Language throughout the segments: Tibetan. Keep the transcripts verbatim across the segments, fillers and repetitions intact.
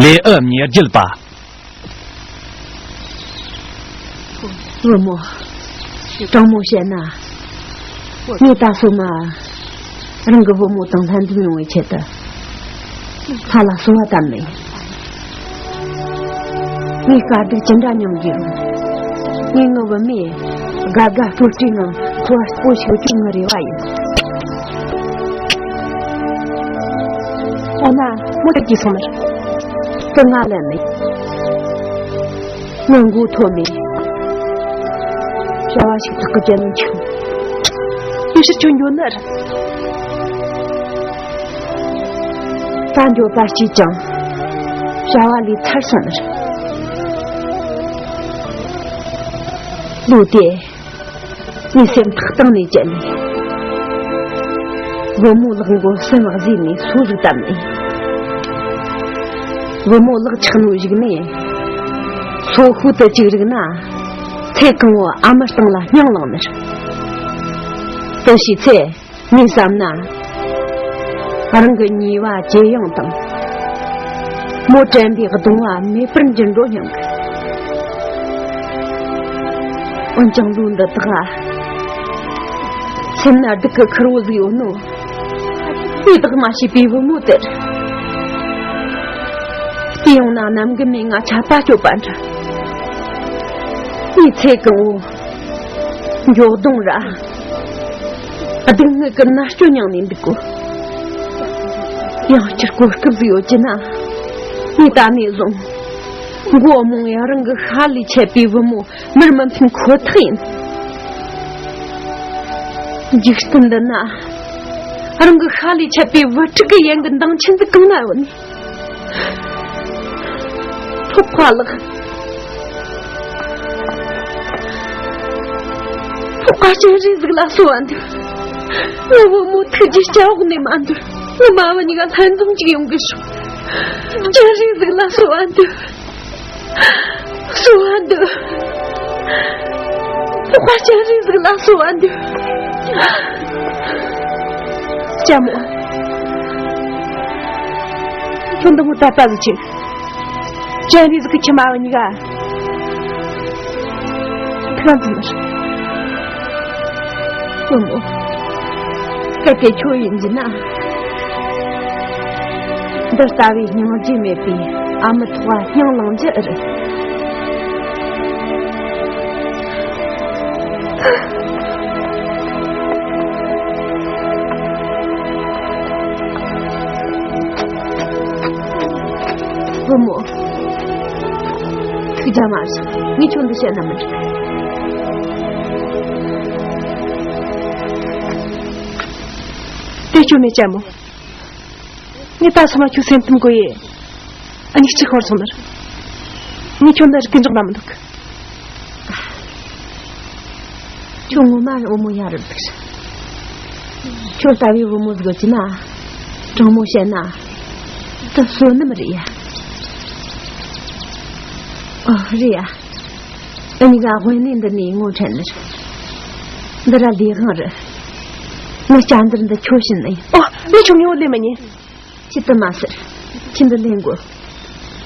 ལེའུ་ཉེར་བརྒྱད་པ། བུ་མོ། དྲང་མོ་བཤད་ན། ངས་ད་སོ་མ། རང་གི་བུ་མོ་དང་ལྷན་འཛོམས་ཡོང་བའི་ཆེད་དུ། ཁ་ལ་གསོལ་བ་བཏབ་ནས། ངས་དཀའ་སྡུག་ཅི་འདྲ་མྱངས་རྒྱུ་རུང་། ངས་ངའི་བུ་མོས་དགའ་དགའ་སྤྲོ་སྤྲོའི་ངང་འཚོ་བ་ལྟ་བུ་ཞིག་སྐྱོང་ངེས་རེ་བ་ཡིན། འོ་ན་མོ་ད་གྱིས་སོང་ནར། དེ་ང་ལ་མེད། ངའི་མགོ་ཐོམ་མེ། བྱ་བ་ཞིག་ཐག་གི་བཅད་མི་འཆུག་དེ་ཕྱིར་ཁྱོད་འགྱོ་ནར། ད་འགྱོ་པ་སྐྱིད་ཀྱང་། བྱ་བ་ལས་ཐར་སོང་ནར། ལོ་དེ། ངའི་སེམས་ཐག་བཏང་ནས་བཅད་ནས། བུ་མོ་ལག་མགོ་སེམས་བཟོས་ནས་སོ་ཟིག་བཏབ་ནས། བུ་མོ་ལག་ཆགས་ནོ་གཞུག་ནས། སོ་ཤུལ་དུ་བཅུག་རིག་ན། ཚེ་གང་བོ་ཨ་མའི་སྟེང་ལ་སྙིང་ལངས་ནར། དེ་ཤེས་ཚེ། ངས་བསམ་ན། རང་གི་ཉེས་པ་ཇེ་ཡང་དང་། མོ་དྲན་པའི་གདུང་བ་མེད་པར་འགྱུར་འགྲོ་སྙམ་གི། འོན་ཀྱང་ལོ་འདི་དག་ལ། སེམས་ན་སྡུག་གི་ཁུར་བོ་ཟིག་ཡོད་ནོ། དེ་དག་མ་ཤེས་པའི་བུ་མོ་དེར། བལྟས་ཡོང་ན་ནམ་རྒྱུན་ནས་ང་ཆད་པ་གཅོད་པ་འདྲ། ངས་ཚེ་གང་བོ། འགྱོག་གདོང་ར། སྡུག་བསྔལ་གྱི་མནར་གཅོད་མྱངས་ནས་འདུག་གོ། ཡང་བསྐྱར་གོ་སྐབས་ཟིག་ཡོད་ཀྱི་ན། ངས་ད་ནས་བཟུང་། མགོ་རྨོངས་ཡང་རང་གི་ཤ་ལས་ཆད་པའི་བུ་མོ་མིར་མི་འཕེན་ཁོ་ཐག་ཡིན། འཇིག་རྟེན་འདི་ན། རང་གི་ཤ་ལས་ཆད་པའི་བུ་ཕྲུག་གི་ཡན་གྱི་མདངས་ཆེན་ཟིག་གང་ན་ཡོད་ནི། ལྷག་པ་ལགས། ལྷག་པ་སྤྱན་རས་གཟིགས་ལ་གསོལ་བ་འདེབས། ངའི་བུ་མོ་ཐུགས་རྗེའི་སྐྱ་འོག་ནས་མ་འདོར། ངའི་མ་བུ་གཉིས་ཀ་ལྷན་འཛོམས་ཅིག་ཡོང་གི་ཤོག་སྤྱན་རས་གཟིགས་ལ་གསོལ་བ་འདེབས། གསོལ་བ་འདེབས། ལྷག་པ་སྤྱན་རས་གཟིགས་ལ་གསོལ་བ་འདེབས། ལྕམ་མོ། ཁྱོད་འདི་མོ་དད་པ་ཟིག་ཆེ། སྤྱན་རས་གཟིགས་ཀྱི་ཁྱིམ་མ་བུ་གཉིས་ཀ། ཁྱོད་འདི་མོ། བུ་མོ། གལ་ཏེ་ཁྱོད་ཡིན་གྱི་ན། འདི་ལྟ་བུའི་སྙིང་རྗེ་མེད་པའི་ཨ་མའི་ཐོག་སྙིང་ལངས་རྒྱུ་ཨེ་རེད། བུ་མོ། ཐུགས་རྒྱལ་མ་བཞེངས། ངས་ཁྱོད་འདི་བཤད་ན་མི་འགྲིག་དེ་ཁྱོད་མེད་ཅག་མོ། ངས་ད་སོ་མ་ཁྱོད་སེམས་གཏམ་གོ་ཡེ། ཨ་ནི་གཅིག་ཤོར་སོང་ནར། ངས་ཁྱོད་འདི་རིག་གི་འཇོག་ན་མི་འདུག་ཁྱོད་ངོ་མ་བུ་མོ་ཡ་རབས་འདུག་ཁྱོད་ལྟ་བུའི་བུ་མོ་ཟིག་ཡོད་ཀྱི་ན། དྲང་མོ་བཤད་ན། ད་བསོད་ནམས་རེད་ཡ། ཨོ་རེད་ཡ། ཨ་ནི་ག་དབེན་གནས་འདི་ནས་ངོ་འཕྲད་ནི་རེད། འདི་ར་ལས་དབང་རེད། ངའི་སྐྱ་འདར་འདི་ཁྱོད་བྱིན་ནི་ཡིན། ཨོ་ངས་ཁྱོད་ངོ་ལས་མི་ཉན། ཅི་ལྟར་མ་ཟེར། ཁྱི་འདི་ལེན་དགོས།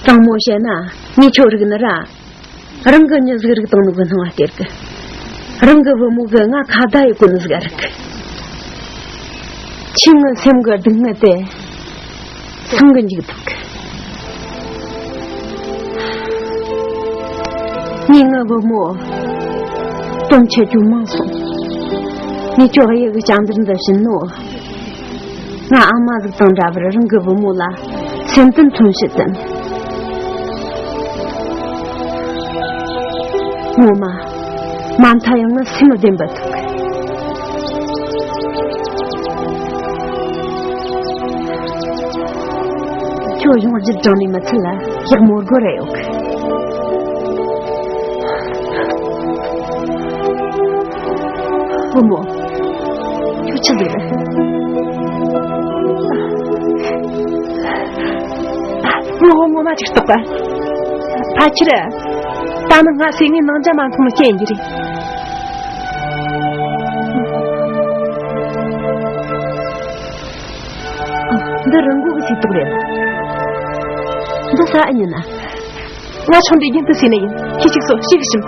དྲང་མོ་བཤད་ན་ངས་ཁྱོད་རིག་ནི་ར། རང་གི་མྱི་ཟིག་རིག་བཏང་ནི་གི་སྣང་བ་སྟེར་གི། རང་གི་བུ་མོ་གི་ང་ཁ་བརྡ་ཡི་གོ་ནི་ཟིག་རིག་གི། ཁྱི་ངི་སེམས་གི་སྡུག་བསྔལ་དེ་སངས་གི་འཇུག་ཐུབ་གི། ངས་ངི་བུ་མོ་དོན་ཆེ་རྒྱུ་མང་སོང་། ངས་ཁྱོད་གཡུ་གི་ལྕགས་འདིར་འདི་བྱིན་ནོ། ང་ཨ་མ་ཟིག་དང་འདྲ་བར་རང་གི་བུ་མོ་ལ་སེམས་དོན་མཚོན་བྱེད་དམ། ངོ་མ། མ་མཐའ་ཡང་ང་སེམས་བདེན་པ་ཐུག་ཁྱོད་ཡོང་རྒྱུ་དྲང་ནས་མི་ཚད་ལ་ཡག་མོ་སྒོ་ར་ཡོད་གི། བུ་མོ། ཁྱོད་ཆི་ཟིག་རེད། ངོ་ངོ་མ་ཅིག་རྟོགས་པ། ཕ་ཁྱི་རེད། ད་ནི་ང་སེ་ངའི་ནང་ཇ་མ་འཐུང་ནི་རྐྱེན་ཡིན་གྱི་རེད། འདི་རི་མགོ་གི་སིལ་ཏོག་རེད། འདི་ཟ་ཨེ་ཉན་ན། ང་ཆུང་དུས་རྒྱུན་དུ་ཟོས་ནི་ཡིན། ཁྱེད་ཅིག་ཟོ། ཞིག་ཞིམ།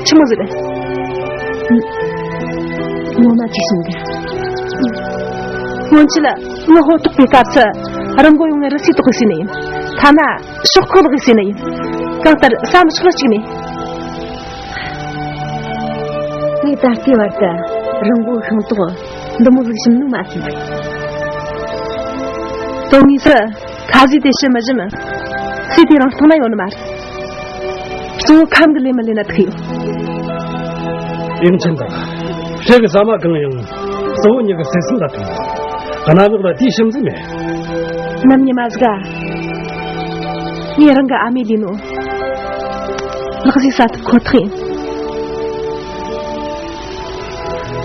ཆི་མོ་ཟིག་རེད། ངོ་མ་ཅིག་ཞིམ་གི། སྔོན་ཆད་ལ་ངའི་ཕོ་ཐོག་པའི་སྐབས་སུ་རི་མགོ་ཡོང་ངས་རི་སིལ་ཏོག་གི་ཟོས་ནི་ཡིན། ཐ་ན་ཤོག་ཁོག་ལག་གི་ཟོས་ནི་ཡིན། གང་ལྟར་ཟ་མི་ཆོག་ལ་གཅིག་ནས། ངས་ད་ལྟའི་བར་དུ་རི་མགོ་ཤིང་ཏོག་འདི་མོ་ཟིག་ཞིམ་ནོ་མ་ཟོས། དོན་དངོས་སུ་ཁ་ཟས་དེ་ཞིམ་མི་ཞིམ། ཟས་དེ་རང་སྟེང་ན་ཡོད་ནི་མ་རེད། གཙོ་བོ་ཁམས་གི་ལས་མི་ལས་ན་ཐུག་ཡོད། ཡུམ་ཆེན་དང་། ཁྱེད་ཀྱི་ཟ་མ་གང་ཡང་གཙོ་བོ་ཉིད་ཀྱི་ཟས་ཟིན་ལ་ཐུག་ཡོད། གནམ་འོག་ལ་དེའི་ཞིམ་ཟས་མེད། ནམ་ཉི་མ་ཟིག་ག་ངས་རང་གི་ཨ་མའི་ལས་ནོ། ལག་ཟས་ཟ་ཐུབ་ཁོ་ཐག་ཡིན།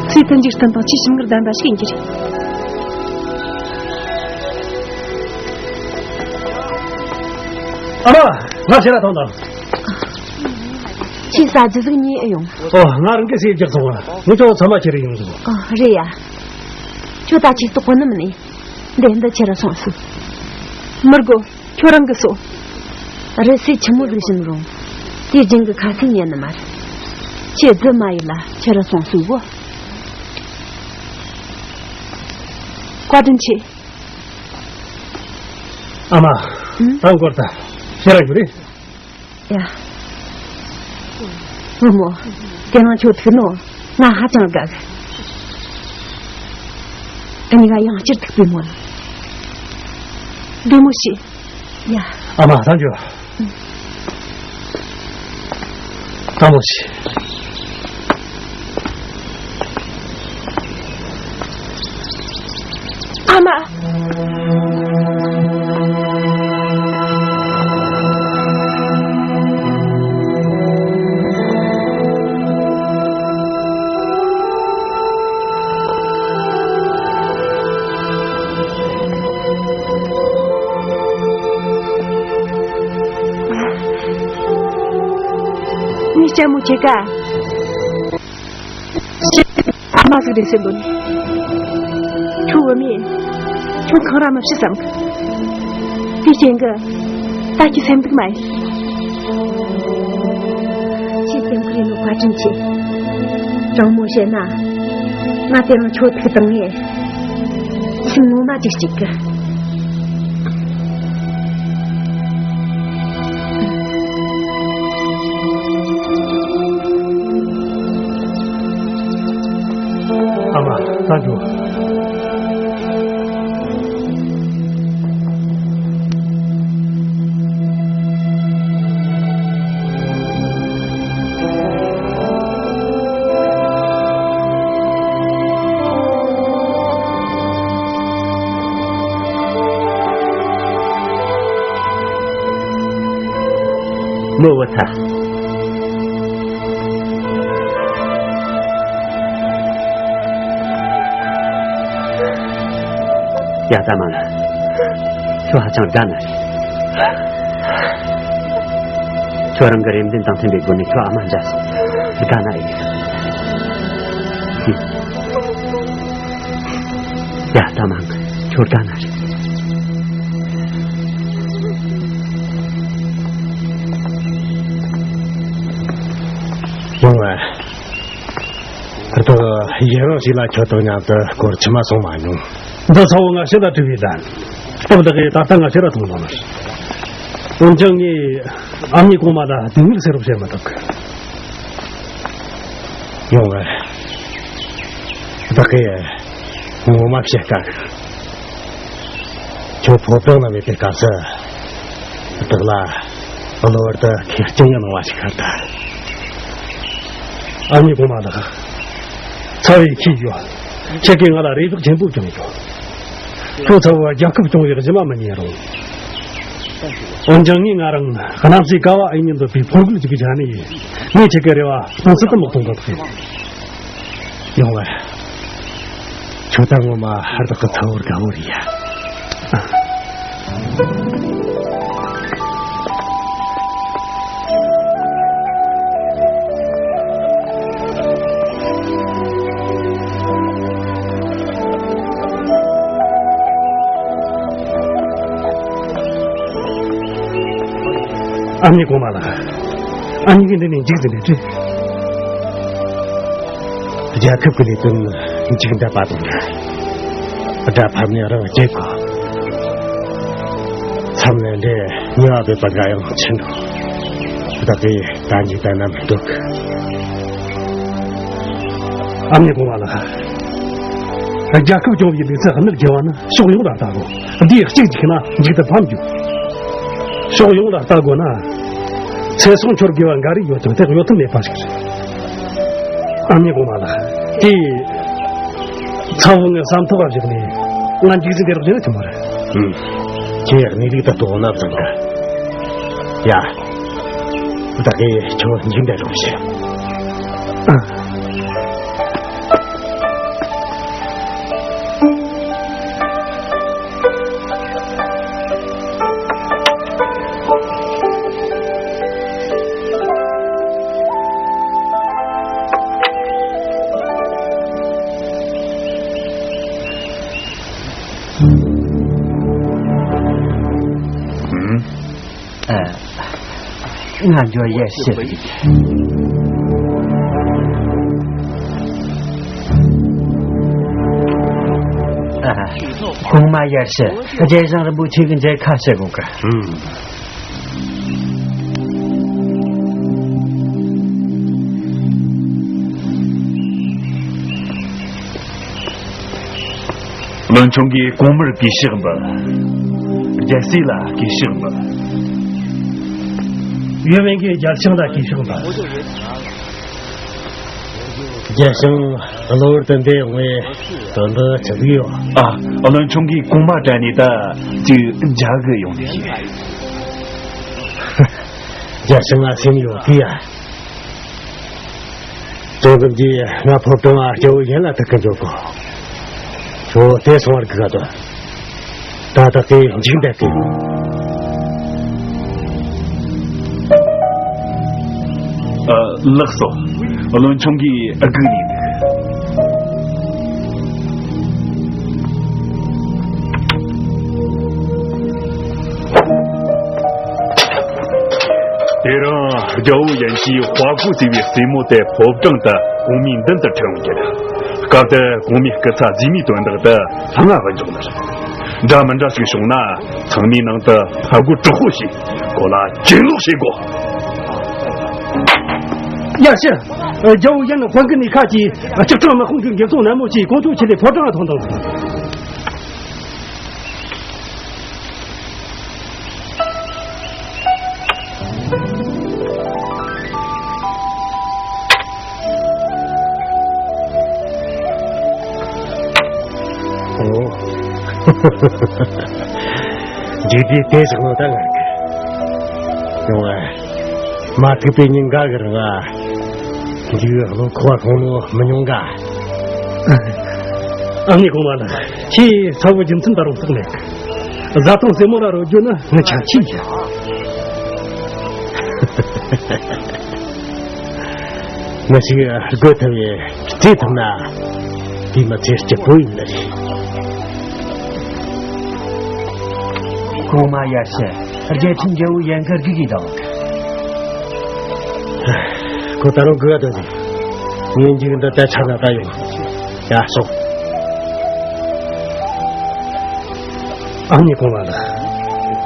ཚེ་མཐུན་འཇིག་རྟེན་དང་ཆེས་ཞིམ་མངར་ལྡན་པ་ཞིག་ཡིན་གྱི་རེད། ཨ་མ། ང་ཕྱིར་ར་ཐོན་དང་། ཁྱེད་ཟ་རྒྱུ་ཟིག་ཉོས་ཨེ་ཡོང་། ཨོ། ང་རང་གིས་ཟས་རྒྱག་སོང་བ། ངས་ཁྱོད་ཚང་མ་ཁྱེར་རེ་ཡོང་ཟིག་ཨ། རེད་ཡ། ཁྱོད་ད་ཅིག་ལྟོགས་གོ་ནི་མིན་ནི། འདི་འདི་ཁྱེར་ར་སོང་ཟིག་མི་དགོས། ཁྱོད་རང་གིས་ཟོ། རི་སིལ་ཆི་མོ་ཟིག་ཞིམ་རུང་། དེའི་རྒྱུན་གྱི་ཁ་ཟས་ཉན་ནི་མ་རེད། ཁྱེད་རྫུན་མ་ཡིན་ལ་ཁྱེར་ར་སོང་ཟིག་གོ། བཀའ་དྲིན་ཆེ། ཨ་མ། ཨུམ། ད་འགོར་ད། ཕྱིར་ར་རྒྱུགས་རེ། ཡ། བུ་མོ། དེ་རིང་ཁྱོད་ཐུག་ནོ་ང་ཧ་ཅང་དགའ་གི། ཁྱེད་གཉིས་ཀ་ཡང་བསྐྱར་ཐུག་པའི་མོ་ལ། བདེ་མོ་བྱོས། ཡ། ཨ་མ། ད་འགྱོ། ད་མོ་བྱོས། ཨ་མ། ངའི་ལྕམ་མོ་ཁྱེད་ཀ་ཨ་མ་ཟིག་རེད་ཟེར་འདོད་ནི། ཁྱོད་བུད་མེད། ཁྱོད་འཁང་ར་མི་བྱེད་བསམ་གི། དེའི་རྐྱེན་གྱིས་ད་ཁྱོད་སེམས་སྡུག་མ་ཡེད། ཁྱེད་སེམས་ཁུར་ཡེད་ནོ་བཀའ་དྲིན་ཆེ། དྲང་མོ་བཤད་ན། ང་དེ་རིང་ཁྱོད་ཐུག་བཏང་ངས་ཁྱིམ་ངོ་མ་ཅིག་གཅིག་གི། ཨ་མ། ད་འགྱོ། མོ་བུ་ཚ། ཡ། ད་མ་ལ། ཁྱོད་ཧ་ཅང་དགའ་ན་རེད། ཁྱོད་རང་གི་རེ་འདུན་དང་མཐུན་པའི་སྒོ་ནས་ཁྱོད་ཨ་མ་མཇལ་སོང་། དགའ་ན་ཨེ་ཡིན། ཡ། ད་མ་འགའ། ཁྱོད་དགའ་ན་རེད། ཡོང་བ། ད་ཡུན་རིང་ཞིག་ལ་ཁྱོད་དང་མཉམ་དུ་སྐོར་ཕྱི་མ་སོང་མ་མྱོང་། འདི་ཚ་བོ་ང་ཕྱི་ལ་བྲིས་པའི་ལན། སྟབས་བདེ་གི་ད་ལྟ་ང་ཕྱི་ལ་ཐོན་ལོང་ནི། འོན་ཀྱང་ངས་ཨ་མྱེས་གོང་མ་ལ་སྡུག་བསྔལ་སེལ་རོགས་བྱེད་མི་ཐུབ་གི། ཡོང་བ། བདག་གིས་ངོ་མ་བཤད་དཀའ་གི། ཁྱོད་ཕོ་བྲང་ན་མེད་པའི་སྐབས་སུ། བདག་ལ་གློ་བུར་དུ་ཁེར་རྐྱང་ཡང་གནང་བ་ཞིག་ཤར་ད། ཨ་མྱེས་གོང་མ་ལགས། ཚ་བའི་ཁྱི་ཡོད། ཁྱེད་ཀྱིས་ང་ལ་རེ་བཞག་ཆེན་པོ་བསྐྱངས་ཡོད། ཁྱོད་ཚ་བོ་རྒྱལ་ཁབ་སྐྱོང་བའི་གཞི་མ་མི་ཉན་རུང་། འོན་ཀྱང་ངས་ང་རང་གནམ་སའི་ཀ་བ་ཨེ་ཉིད་འདོད་པའི་ཕོ་རྒོད་ཅིག་གི་ཆ་ནས་ངས་ཁྱེད་ཀྱི་རེ་བ་སྟོང་ཟད་དུ་མི་གཏོང་གི་འདུག། ཡོང་བ། ཁྱོད་ད་ངོ་མ་ཧར་དག་གི་ཚ་བོར་དགའ་བོ་རེད་ཡ། ཨ་མྱེས་གོང་མ་ལགས། ཨ་མྱེས་ཀྱིས་འདི་ནས་འཇིགས་ཟིན་པའི་ཁྲིད། རྒྱལ་ཁབ་ཀྱི་ལས་དོན་མཇུག་འབྲས་པ་དང་འདྲ། དགྲ་ཕམ་ནས་རང་སྐྱེ་དགོས། མཚམས་ལས་འདས་ཉེ་བ་བོད་པ་འགའ་ཡང་ཕྱིན་འགྲོ། བདག་གིས་ད་འཇིག་རྟེན་ན་མི་འདུག་ཨ་མྱེས་གོང་མ་ལགས། རྒྱལ་ཁབ་སྐྱོང་བའི་ལུགས་སྲོལ་དམིགས་དགེ་བ་ནི་ཕྱོགས་ཡོངས་ལ་ལྟ་དགོས། འདིས་གཅིག་འཇིག་ན་འཇིག་ཏུ་ཕམ་རྒྱུ། ཕྱོགས་ཡོངས་ལ་ལྟ་དགོས་ན། ཚེ་སྲོག་འཆོར་དགོས་པ་འགའ་རེ་ཡོད་ཀྱང་དེ་གཡོལ་ཐབས་མེད་པ་ཞིག་རེད། ཨ་མྱེས་གོང་མ་ལགས། དེ་ཚ་བོ་ངའི་བསམ་ཐོག་ག་བཞག་ནས་ང་འཇིགས་ཟིན་དེ་རག་རྒྱུ་ནི་ཐུབ་མ་རེད། ཨུམ། ཁྱེད་གནས་ལུགས་ད་དོགས་ན་བཟང་གི། ཡ། བདག་གིས་ཁྱོད་འཇིགས་འདྲ་རོགས་བྱེད། ཨ། ཨ། ང་འགྱོ་ཡ་ཤི། ཨ། གོང་མ་ཡ་ཤི། རྒྱལ་བཞིན་རིན་པོ་ཆེ་གི་མཇལ་ཁ་བྱེད་དགོས་གི། ཨུམ། བློན་ཆུང་གིས་གོང་མར་གུས་ཕྱག་འབུལ། རྒྱལ་སྲས་ལ་གུས་ཕྱག་འབུལ། ཡུལ་དབེན་གྱིས་རྒྱལ་ཕྱག་ལ་གུས་ཕྱག་འབུལ། རྒྱལ་བྱང་གློ་བུར་དུ་འདིར་ཡོང་བའི་དོན་དུ་ཆི་ཟིག་ཡོད། ཨ། བློན་ཆུང་གིས་གོང་མ་དྲན་ནས་ད་ཅིག་མཇལ་གི་ཡོང་ནི་ཞིག་རྒྱལ་བྱང་ང་སེམས་ཡོད་གི་ཡ། ཏོང་ཙམ་གྱིས་ང་ཕོ་བྲང་ང་རྒྱལ་པོ་ཡན་ལ་ཐུག་གི་འཇུག་གོ། ཁྱོད་དེ་སོང་བར་གི་ག་དོ། ད་བདག་གིས་འཇིགས་འདྲ་གི། ཨ། ལགས་སོ། བློན་ཆུང་གིས་སྒུག་ནས་འདུག་དེ་རིང་རྒྱལ་པོ་ཡན་ཞིའི་དཔའ་རྒོད་ཟེར་བའི་སྲས་མོ་དེ་ཕོ་བྲང་དུ་གོང་མའི་མདུན་དུ་ཁྲིད་འོང་རྒྱུ་རེད། སྐབས་དེར་གོང་མའི་སྐུ་ཚ་རྫུས་མའི་དོན་དག་ཏུ་ལྷང་ང་གི་འཇོག་ནི་རེད། འདྲ་མི་འདྲ་ཞིག་བྱུང་ན་ཚང་མའི་ནང་དུ་ཕ་རྒོད་དྲག་པོ་ཞིག་ཁོ་ལ་གྱེན་ལོག་བྱེད་དགོས། ཡ་ཤི། རྒྱལ་པོ་ཡན་དཔོན་གི་ནི་ཁ་གྱིས་ལྕགས་སྤྲང་དམག་དཔུང་གི་འགན་སྲུང་ནན་མོ་བྱས། དཀོན་མཆོག་ཁྱེད་ལས་ཕོ་བྲང་ང་ཐོན་དང་། ཨོ། འཇིག་རྟེན་དེ་ཟིག་ལོ་ད་ང་གི་ཡོང་བ། མ་ཐུག་པའི་ཉིན་འགའ་གི་རིང་ང་འཇིག་བློ་ཁོག་ཁོང་ལོ་མི་ཉུང་ག། ཨ་མྱེས་གོང་མ་ལགས། ཁྱེད་ཚ་བོ་རྒྱུ་མཚན་ད་རུང་རྟོགས་མེད་གི། བཟའ་བཏུང་སྲས་མོ་ལ་རོལ་རྒྱུ་ནི་ངའི་ཆ་ཆེ་ཡིན། མི་ཞིག་རྒོད་ཐུབ་པའི་རྩེ་ཐུབ་ན་དེ་མི་ཚེ་སྐྱིད་པོ་ཡིན་ནི་རེད། གོང་མ་ཡར་ཞུ། རྒྱལ་ཕྲན་རྒྱལ་པོ་ཡན་གར་སྒུག་གི་དང་། ཁོ་ད་རུང་སྒུག་ག་འདུག་ཟིག་ངས་འཇིག་འདི་ལྟར་ཆ་ན་ད་ཡོང་། ཡ་སོང་། ཨ་མྱེས་གོང་མ་ལགས།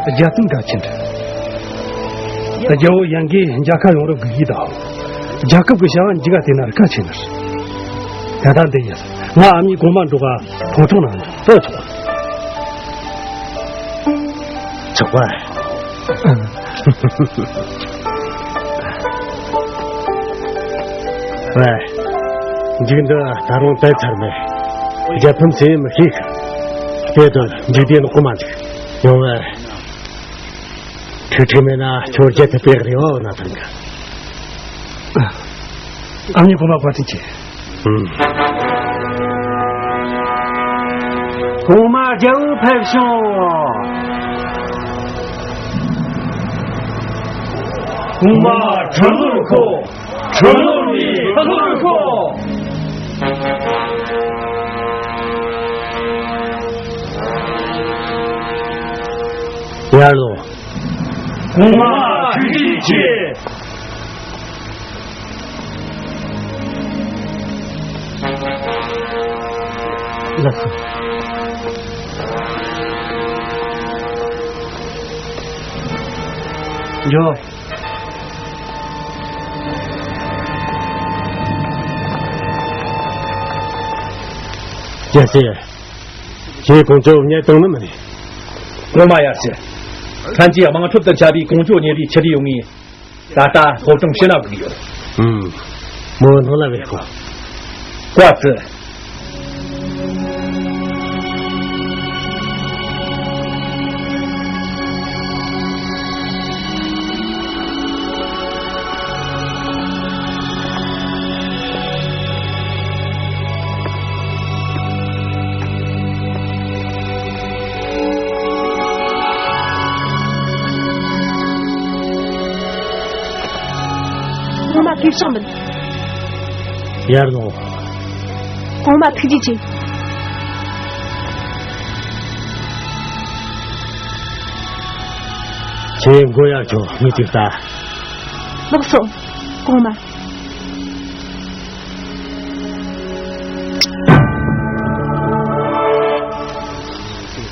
རྒྱལ་བསྟན་གལ་ཆེན་རེད། རྒྱལ་པོ་ཡན་གྱིས་མཇལ་ཁ་ཡོང་རོགས་དགོས་ཀྱི་དང་། རྒྱལ་ཁབ་ཀྱི་བྱ་བ་འཇིག་ག་བལྟས་ན་གལ་ཆེ་ནི་རེད། ད་ལྟ་འདི་ཡིན། ང་ཨ་མྱེས་གོང་མ་འགྲོགས་ག་ཕོ་བྲང་ནང་འགྲོ་ཆོག་ཆོག་པ། ཝེ། འཇིག་འདི་ད་རུང་བལྟས་ཚར་མེད། རྒྱལ་ཕམ་ཟེར་མི་ཤེས་གི། དེ་དོན་འཇིག་རྟེན་ནག་པོ་མ་འཇིག་ཡོང་ངས། ཁྲིག་ཁྲིག་མེད་ན་ཁྱོད་རྒྱལ་ཐུབ་པའི་རེ་བ་ཡོད་ན་ཐང་གི། ཨ་མྱེས་གོང་མ་བཀའ་དྲིན་ཆེ། ཨུམ། གོང་མ་རྒྱལ་པོ་ཕེབས་བྱུང་། གོང་མ་ཁྲི་ལོར་ཤོག་ཁྲི་ལོར་བའི་ཁྲི་ལོར་ཤོག་ཡར་ལོངས། གོང་མ་ཁྲི་ཁྲི་ ཅེས། ལགས་སོ། འགྲོ། རྒྱལ་སྲས། ཁྱེད་ཀོང་ཇོ་ཉལ་བཏང་ནི་མ་རེད། གོང་མ་ཡར་ཞུ། ཐན་ཅིའི་དམངས་ཁྲོད་དུ་ཁྱབ་པའི་ཀོང་ཇོ་ཉེ་རིའི་ཆི་ལི་ཡོང་ངས། ད་ལྟ་སློབ་སྦྱོང་བྱེད་ན་དགོས་ཡོད། ཨུམ། མོ་ནང་ལ་བས་ཁོ། བཀའ་སྩལ། གོང་མ་གུས་ཕྱག་འབུལ། ཡར་ལོངས། གོང་མ་ཐུགས་རྗེ་ཆེ། ཁྱེད་མགོ་ཡར་ཆོག་ངས་ཅིག་ལྟ། ལགས་སོ། གོང་མ།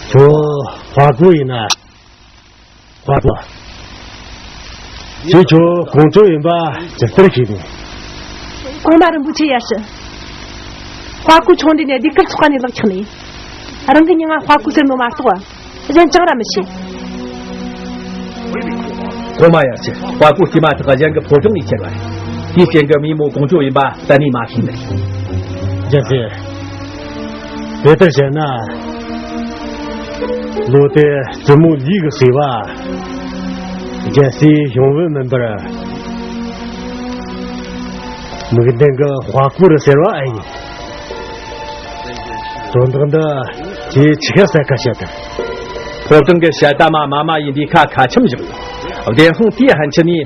ཁྱོད་དཔའ་རྒོད་ཡིན་ན། དཔའ་རྒོད། ཁྱེད་ཁྱོད་ཀོང་ཇོ་ཡིན་པ་ཇི་ལྟར་ཤེས་ནས། གོང་མ་རིན་པོ་ཆེ་ཡར་ཞུ། དཔའ་རྒོད་ཆུང་འདྲིས་ནས་ཟློས་གར་ཚོགས་ཁང་ནས་ལག་ཆགས་ནས། རང་གི་མྱིང་ང་དཔའ་རྒོད་ཟེར་ནོ་མ་གཏོགས། གཞན་ཅང་ར་མི་ཤེས། གོང་མ་ཡར་ཞུ། དཔའ་རྒོད་སྐྱེས་མ་ཐག་གཞན་གྱི་ཕོ་བྲང་ནས་ཁྱེར་བ་རེད། དེའི་རྐྱེན་གྱིས་མོའི་མོ་ཀོང་ཇོ་ཡིན་པ་གཏན་ནས་མ་ཤེས་ནི་རེད། རྒྱལ་སྲས། དེ་ལྟར་བྱས་ན། ལོ་དེ་བཙུན་མོ་ལི་གི་སྲས་པ། རྒྱལ་སྲས་ཡོང་བུ་མིན་པར། མིག་ལྡན་གྱི་དཔའ་རྒོད་རེད་ཟེར་བ་ཨེ་ཡིན། དོན་དག་འདི་ཁྱེད་ཆི་ག་གསལ་ཁ་བཤད་དང་། ཕོ་བྲང་གི་ཞལ་ཏ་མ་མ་མ་ཡིན་པའི་ཁ་ཁ་ཆེམས་བཞག་ཡོད། བདེན་དཔང་དེའི་ཕན་ཆད་ནས།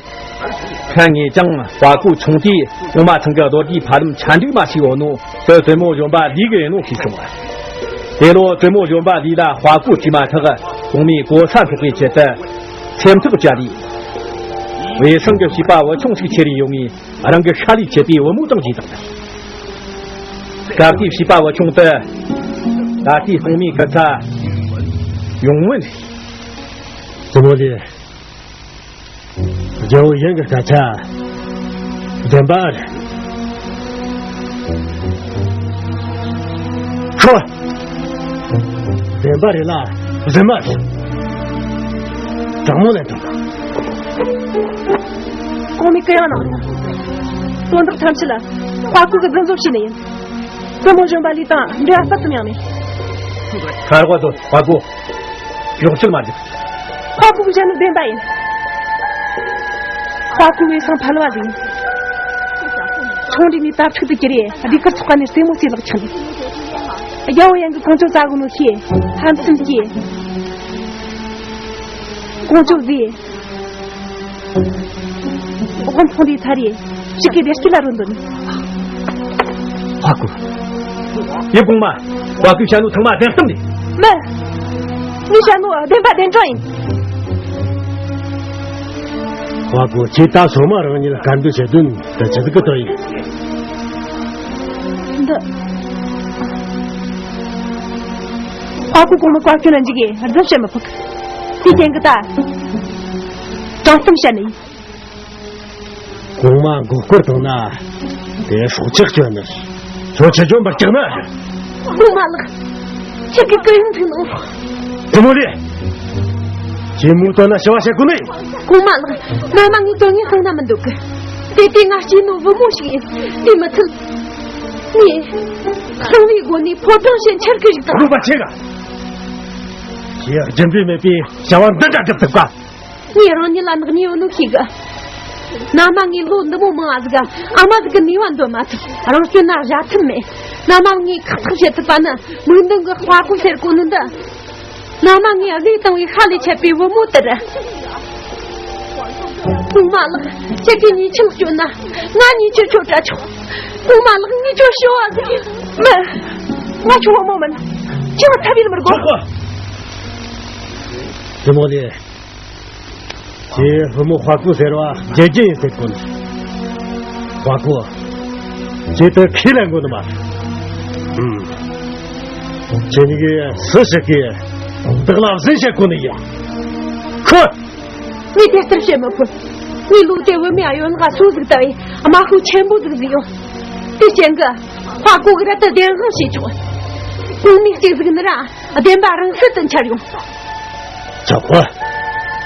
ཁ་ངས་ཀྱང་དཔའ་རྒོད་ཆུང་དུས་གོང་མ་ཚང་གི་རྡོ་རྗེའི་ཕ་ལམ་ཆ་འགྲིག་མ་ཞིག་ཡོད་ནོ་དེ་བཙུན་མོ་གཞོན་པ་ལི་གི་ཡིན་ནོ་ཤེས་བྱུང་བ། དེ་ལོ་བཙུན་མོ་གཞོན་པ་ལི་ལ་དཔའ་རྒོད་སྐྱེས་མ་ཐག་གོང་མའི་གོ་ས་འཕྲོག་པའི་ཆེད་དུ་སེམས་ཐག་བཅད་དེ། བའི་སང་གི་བྱིས་པ་བུ་ཆུང་ཞིག་ཁྱེར་ཡོང་ངས་རང་གི་ཤ་ལས་ཆད་པའི་བུ་མོ་དང་བརྗེས་དང་། སྐབས་དེའི་བྱིས་པ་བུ་ཆུང་དེ་ད་ལྟའི་གོང་མའི་སྐུ་ཚ་ཡོང་མིན། བཙུན་མོ་ལི། རྒྱལ་བོ་ཡིན་གྱི་སྐད་ཆ་བདེན་པ་རེད། ཁོ། བདེན་པ་རེད་ལ་རྫུན་མ་རེད། དྲང་མོ་ལན་དང་། གོང་མའི་གུ་ཡངས་གནང་། དོན་དག་ཐམས་ཅད་ལ་དཔའ་རྒོད་ཀྱིས་རྫུན་བཟོ་བྱས་ནི་ཡིན། བཙུན་མོ་གཞོན་པ་ལི་དང་འབྲེལ་བ་སྤུ་ཙམ་ཡང་མེད། ཁ་རོག་ཏུ་དཔའ་རྒོད། གཡོག་ཆུ་མ་འཇིག་དཔའ་རྒོད་བཤད་ནི་བདེན་པ་ཡིན། དཔའ་རྒོད་བའི་སང་ཕལ་བ་ཟིག་ཡིན། ཆུང་འདྲིས་ནས་དྭ་ཕྲུག་ཏུ་གྱུར་ཡས་ཟློས་གར་ཚོགས་ཁང་ནས་རྩེད་མོ་རྩེ་ལག་ཆགས་འདུག་རྒྱལ་བོ་ཡང་གི་ཀོང་ཇོ་བཙལ་གོ་ནོ་ཤེས། ཧམ་སེམས་སྐྱེས། ཀོང་ཇོ་བཟས། དབང་ཐོང་དེ་ཚར་རེ་ཞིག་གི་བདེ་སྐྱིད་ལ་རོལ་འདོད་ནི། ཧ་གོ། ཡེ་གོང་མ། བ་གུའི་བྱ་ནོ་ཚང་མ་བདེན་གཏམ་རེད། མིན། ངའི་བྱ་ནོ་བདེན་པ་བདེན་དྲང་ཡིན། བ་གོ་ཁྱེད་ད་སོ་མ་རང་ཉིད་ལ་དཀར་འདོད་བྱེད་དོན་དེ་ཇི་ལྟར་གི་དོན་ཡིན། འདི། ཧ་གོ་གོང་མ་བཀའ་བཀྱོན་ལ་འཇིགས་གི་རྫུན་བཤད་མི་ཕོད། དེའི་རྐྱེན་གྱིས་ད། དྲང་གཏམ་བཤད་ནི་ཡིན། གོང་མ་མགོ་སྐོར་བཏང་ན། དེ་སྲོག་ཆགས་སྐྱོན་ནི། ཁྱོད་ཆེ་ཆུང་བར་སྐྲག་ན། གོང་མ་ལགས། ཁྱེད་ཀྱིས་གུ་ཡངས་ཐུག་གནང་། དེ་མོ་རེད། ཁྱེད་མོ་ལྟོས་ན་ཞི་བ་བྱེད་དགོས་ནི། གོང་མ་ལགས། མནའ་མ་ངའི་དོན་ངས་གསང་ན་མི་འདོད་གི། དེ་དུས་ང་སྐྱེས་ནོ་བུ་མོ་ཞིག་ཡིན། དེ་མི་ཚད། ངས། གསང་བའི་སྒོ་ནས་ཕོ་བྲང་ཞིག་འཆར་གི་རིགས་དང་། རོགས་པ་ཆེ་ག་ཁྱེད་རྒྱུ་འབྲས་མེད་པའི་བྱ་བ་འདི་འདྲ་སྒྲུབ་ཐུབ་ག་ངས་རང་ཉིད་ལ་ནག་ཉེས་ཡོད་ནོ་ཤེས་གི། མནའ་མ་ངས་ལོ་འདི་མོ་མང་ང་ཟིག་ག་ཨ་མ་ཟིག་གི་ནུས་པ་འདོན་མ་ཐུབ། རང་སྐྱོན་ན་བཞག་ཐུབ་མེད། མནའ་མ་ངས་ཁག་ཐེག་བྱེད་ཐུབ་པ་ནི་མིག་མདུན་གི་དཔའ་རྒོད་ཟེར་གོ་ནི་འདི། མནའ་མ་ངས་བཟས་བཏང་བའི་ཤ་ལས་ཆད་པའི་བུ་མོ་དེ་རེད། གོང་མ་ལགས། ཁྱེད་ཀྱིས་ཉེས་ཆད་གཅོད་ན་ང་ཉེས་ཆད་གཅོད་དྲ་ཆོག་གོང་མ་ལགས། ངས་ཁྱོད་ཞུ་བ་ཟིག་མིན། ང་ཁྱོད་བུ་མོ་མིན། ཁྱོད་ཐབས་ཡིད་མི་དགོས། ཆོག་གོ། དེ་མོ་ལས། ཁྱེད་ལྷ་མོ་ཧྭ་ཀུ་ཟེར་བ་རྒྱལ་ཅན་ཡིན་ཟེར་གོ་ནི། ཧྭ་ཀུ། ཁྱེད་དེ་ཁས་ལེན་དགོས་ནི་མ་རེད། ཨུམ། ཁྱེད་གཉིས་ཀྱིས་སུ་ཞིག་གིས་བདག་ལ་འཛིན་བྱེད་དགོས་ནི་ཡིན། ཁོ། ངས་དེ་ལྟར་བཤད་མི་ཕོད། ངའི་ལུག་དེ་བུད་མེད་གཡོན་ལག་སོ་ཟིག་ལྟ་བུའི་དམར་ཤོག་ཆེན་པོ་ཟིག་ཟིག་ཡོད། དེ་རྐྱེན་གྱིས་ཧྭ་ཀུ་གིས་ར་ད་བདེན་དཔང་བྱེད་ཆོག་གོང་མའི་གཅིག་ཟིག་ནི་ར་བདེན་པ་རང་སུ་དུ་འཆར་ཡོང་། ཆོག་གོ།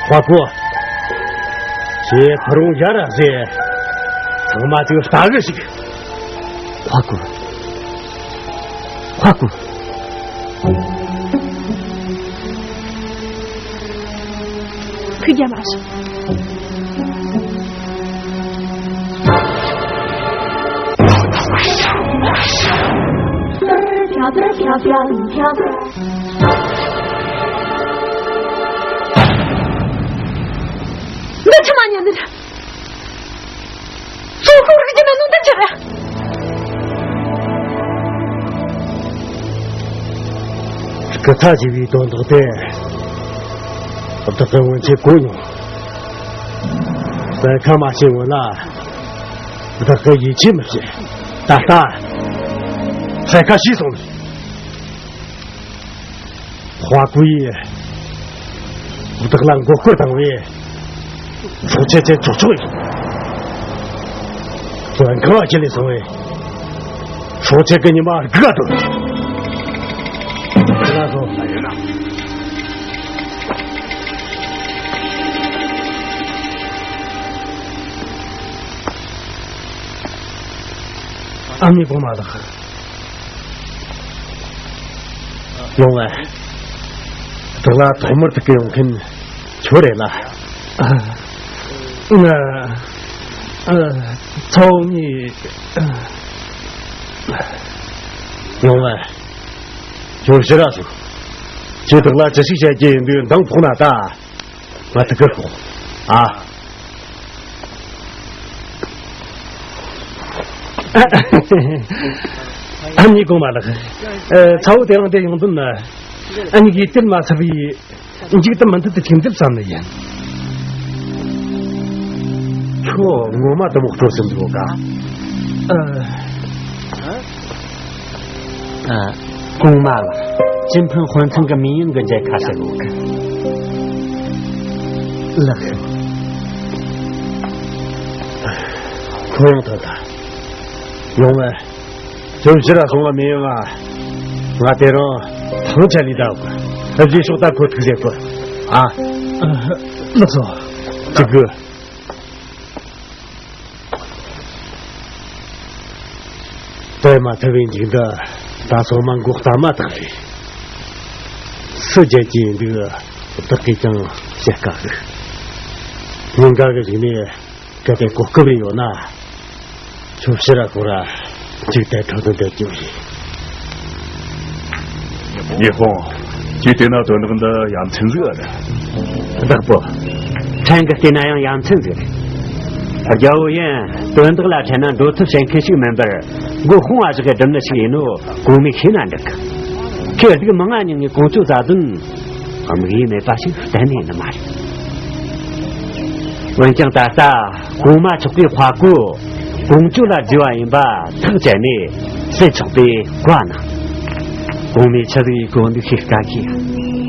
ཧྭ་ཀུ། ཁྱེད་ཁོ་རང་ཡར་ར་ཟེ། ཚང་མ་ཅིག་ལྟ་གི་ཞིག་ཧྭ་ཀུ། ཧྭ་ཀུ། ཁོས་རྒྱ་མ་ཞིག་འདི་ཕྱི་མ་ཉན་ནི་རེད། སོ་སོ་རིག་གི་མེད་ནོ་འདི་ཅི་རེད། སྐུ་ཚ་ཞེས་པའི་དོན་དག་དེ། བདག་གི་སྔོན་ཆད་གོ་མྱོང་། གསལ་ཁ་མ་ཕྱེ་སྔོན་ལ། བདག་གི་ཡིད་ཆེས་མི་བྱེད། ད་ལྟ། གསལ་ཁ་ཕྱེ་སོང་། ཧྭ་ཀུ་ཡིས་བདག་ལ་མགོ་སྐོར་བཏང་བས། སྲོག་ཆད་ཅན་ཆོག་ཆོག་ཡིན། བཙོན་ཁང་ལ་ཁྱེར་ནས་སོང་བས། སྲོག་ཆད་ཀྱི་ཉི་མ་སྒུག་ག་འདུག་ཁྱེད་རང་ཚོ། ཨ་མའི་གོང་མ་ལགས། ཡོང་བ། བདག་ལ་ཐོག་མར་ཐུག་གི་ཡོང་མཁན་ཁྱོད་རེད་ལ། ཨ། ང་། ཨ། ཚ་བོ་གཉིས། ཡོང་བ། ཁྱོད་ཕྱིར་ར་སོང་། ཁྱེད་བདག་ལ་ཅི་ཞིག་བྱ་རྒྱུ་ཡིན་དུས་མདང་ཕོག་ན་ད། ང་ཐུག་གི་ཤོག་ཨ། ཨ་མྱེས་གོང་མ་ལགས། ཨ། ཚ་བོ་དེ་རིང་འདིར་ཡོང་དོན་ནི། ཨ་མྱེས་ཀྱིས་དེར་མ་ཚར་བའི་མཇུག་ཏུ་མུ་མཐུད་དུ་ཁྱིམ་འདེབས་བསམ་ནི་ཡིན། ཁྱོད་ངོ་མ་དུ་མོ་སྤྲོ་སེམས་འདུག་ག་ཨ། ཨ། གོང་མ་ལགས། སྤྱི་ཕན་དཔོན་ཚང་གི་མི་ཡོན་གྱི་མཇལ་ཁ་ཞིག་ཡོད་གི་ལགས། ཁོ་རང་ཐོན་ཐལ། ཡོང་བས། ཁྱོད་ཕྱིར་ར་སོང་བ་མི་ཡོང་ང་། ང་དེ་རིང་ཐང་ཆད་ལས་ད་གི་རྗེས་ཕྱོགས་ད་ཁོ་ཐུག་ཟེར་གི་ཨ། ལགས་སོ། ཅིག་གི་དེ་མ་ཐུབ་པའི་མཇུག་འདི་ད་སོ་མ་མགོ་གཏམ་མ་ཐག་རེད། སུ་རྒྱལ་གྱི་འདུག་བདག་གིས་ཀྱང་བཤད་དཀའ་གི་ཉིན་འགའ་གི་རིང་ནས་གལ་ཏེ་གོ་སྐབས་རེ་ཡོད་ན། ཁྱོད་ཕྱིར་ར་ཁོ་ར་གཅིག་དེ་འཕྲོ་དུ་འདེད་རྒྱུ་རེད། ཉི་ཧོང་། ཁྱེད་བལྟས་ན་དོན་དག་འདི་ཡ་མཚན་ཟིག་ཨ་རེད། བདག་པོ། ཕྲན་གྱིས་བལྟས་ན་ཡང་ཡ་མཚན་ཟིག་རེད། རྒྱལ་བོ་ཡིན་དོན་དག་ལ་འཕྲད་ན་འགྲོ་ཐབས་བྱེད་མཁན་ཞིག་མིན་པར། མགོ་དཔུང་བ་ཞིག་གི་སྒྲུབ་ནི་ཞིག་ཡིན་ནོ་གོང་མས་ཤེས་ན་འགྲིག་གི་ཁྱེད་སྡུག་མང་ང་མྱངས་ནས་ཀོང་ཇོ་བཙལ་དོན། དམིགས་ཡུལ་མེད་པ་ཞིག་གཏན་ནས་ཡིན་ནི་མ་རེད། འོན་ཀྱང་ད་ལྟ་གོང་མ་མཆོག་གིས་ཧྭ་ཀུ་ཀོང་ཇོ་ལ་བརྗེ་བ་ཡིན་པ་ཐག་བཅད་ནས་སེལ་ཆོག་པའི་བཀའ་གནང་། གོང་མས་ཆི་ཟིག་ཡེད་གོ་འདུག་ཤེས་དཀའ་གི་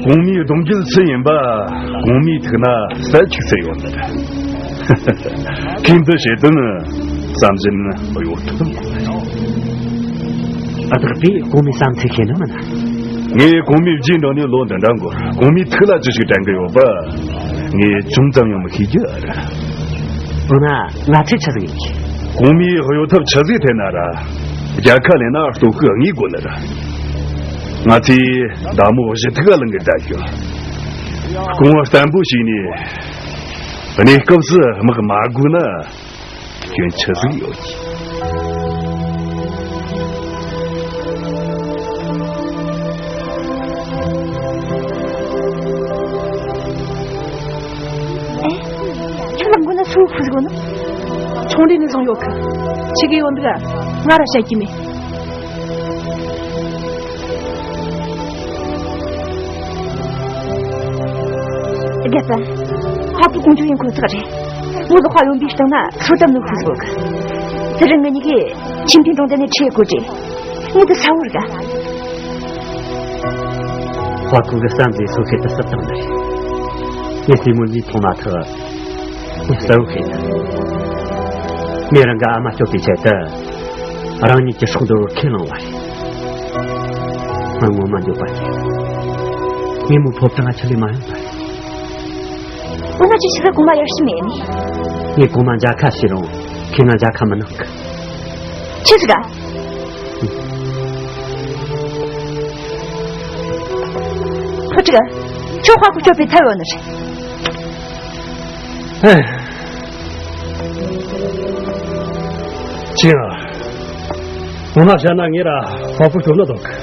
གོང་མའི་གདུང་རྒྱུད་སུ་ཡིན་པ་གོང་མའི་ཐུགས་ན་གསལ་ཆི་གསལ་ཡོད་ནི་རེད། ཁོས་འདི་བྱེད་དོན་བསམ་བཞིན་གཡོ་ཐབས། ཨ། བདག་པས་གོང་མའི་བསམ་ཚུལ་ཤེས་ནི་མིན་ན། ངས་གོང་མའི་རྗེས་འབྲངས་ནས་ལོ་འདི་འདྲ་འགོར། གོང་མའི་ཐུགས་ལ་ཅི་ཞིག་དྲན་གི་ཡོད་པ། ངས་ཅུང་ཙམ་ཡང་མི་ཤེས་རྒྱུ་ཨ་རེད། འོ་ན་ང་ཚོས་ཆི་ཟིག་ཡེད་རྒྱུ། གོང་མའི་གཡོ་ཐབས་ཆི་ཟིག་འཐེན་ན་ར། རྒྱལ་ཁ་ལེན་ན་སྟོབས་ཤུགས་དངོས་དགོས་ནི་རེད། ང་ཚོས་མདའ་མོ་གཞུ་ཐུག་ག་ལེན་གི་བསྡད་རྒྱུ། རྐང་བ་བརྟན་པོ་བྱས་ནས་གནས་སྐབས་སུ་དམག་མ་དགོས་ན། སྐྱོན་ཆི་ཟིག་ཡོད་ཀྱི། ཨེ། ཁྱོད་ལ་མགོ་ན་སུ་ཁུ་ཟིག་ཡོད་ན། ཆུང་འདྲེ་ནས་བཟུང་ཡོད་གི་ཆི་གི་ཡོད་འདུག་ང་ར་བཤད་ཀྱི་མེད། རྒྱལ་པོ། ཕ་བུ་ཀོང་ཇོ་ཡིན་ཁོ་ཐག་རེད། ངོ་ལོག་པ་ཡོང་པའི་སྟེང་ན་ཁྲོ་དམ་ནོ་ཁུ་ཟོག་གི། དེ་རིང་ངེད་གཉིས་ཀས་ཆིན་ཕིན་གྲོང་རྡལ་ནས་ཁྲིད་དགོས་རེད། ངས་དེ་ས་བོར་ག་ཧྭ་ཁུ་གི་བསམ་པའི་སོ་ཁེ་དུ་སུབ་བཏང་ནི་རེད། ངས་སྲས་མོ་གཉིས་མཐོང་མ་ཐག་ངས་གསལ་བོ་ཤེས་ན། ངས་རང་གི་ཨ་མ་སྐྱོབ་པའི་ཆེད་དུ་རང་ཉིད་ཀྱི་སྲོག་འདོར་བར་ཁས་བླངས་པ་རེད། ང་ངོ་མ་འགྱོད་པ་རེད། ངས་མོ་ཕོ་བྲང་ང་ཆི་ལས་མ་ཡོང་བ་རེད། འོ་ན་ཁྱོད་ཆི་ཟིག་གོང་མ་ཡར་ཞུ་མེད་ནི། ངས་གོང་མ་མཇལ་ཁ་བྱས་རུང་ཁྱེད་ང་མཇལ་ཁ་མི་གནང་གི། ཆི་ཟིག་ག་ཕོ་ཁྲི་ག་ཁྱོད་ཧྭ་ཁུ་སྐྱོབ་པའི་ཐབས་ཡོད་ནི་རེད། ཨེ། ཅི་ཡང་། ངོ་མ་བཤད་ན་ངས་ར་ཧྭ་ཁུ་སྐྱོབ་ན་འདོད་གི།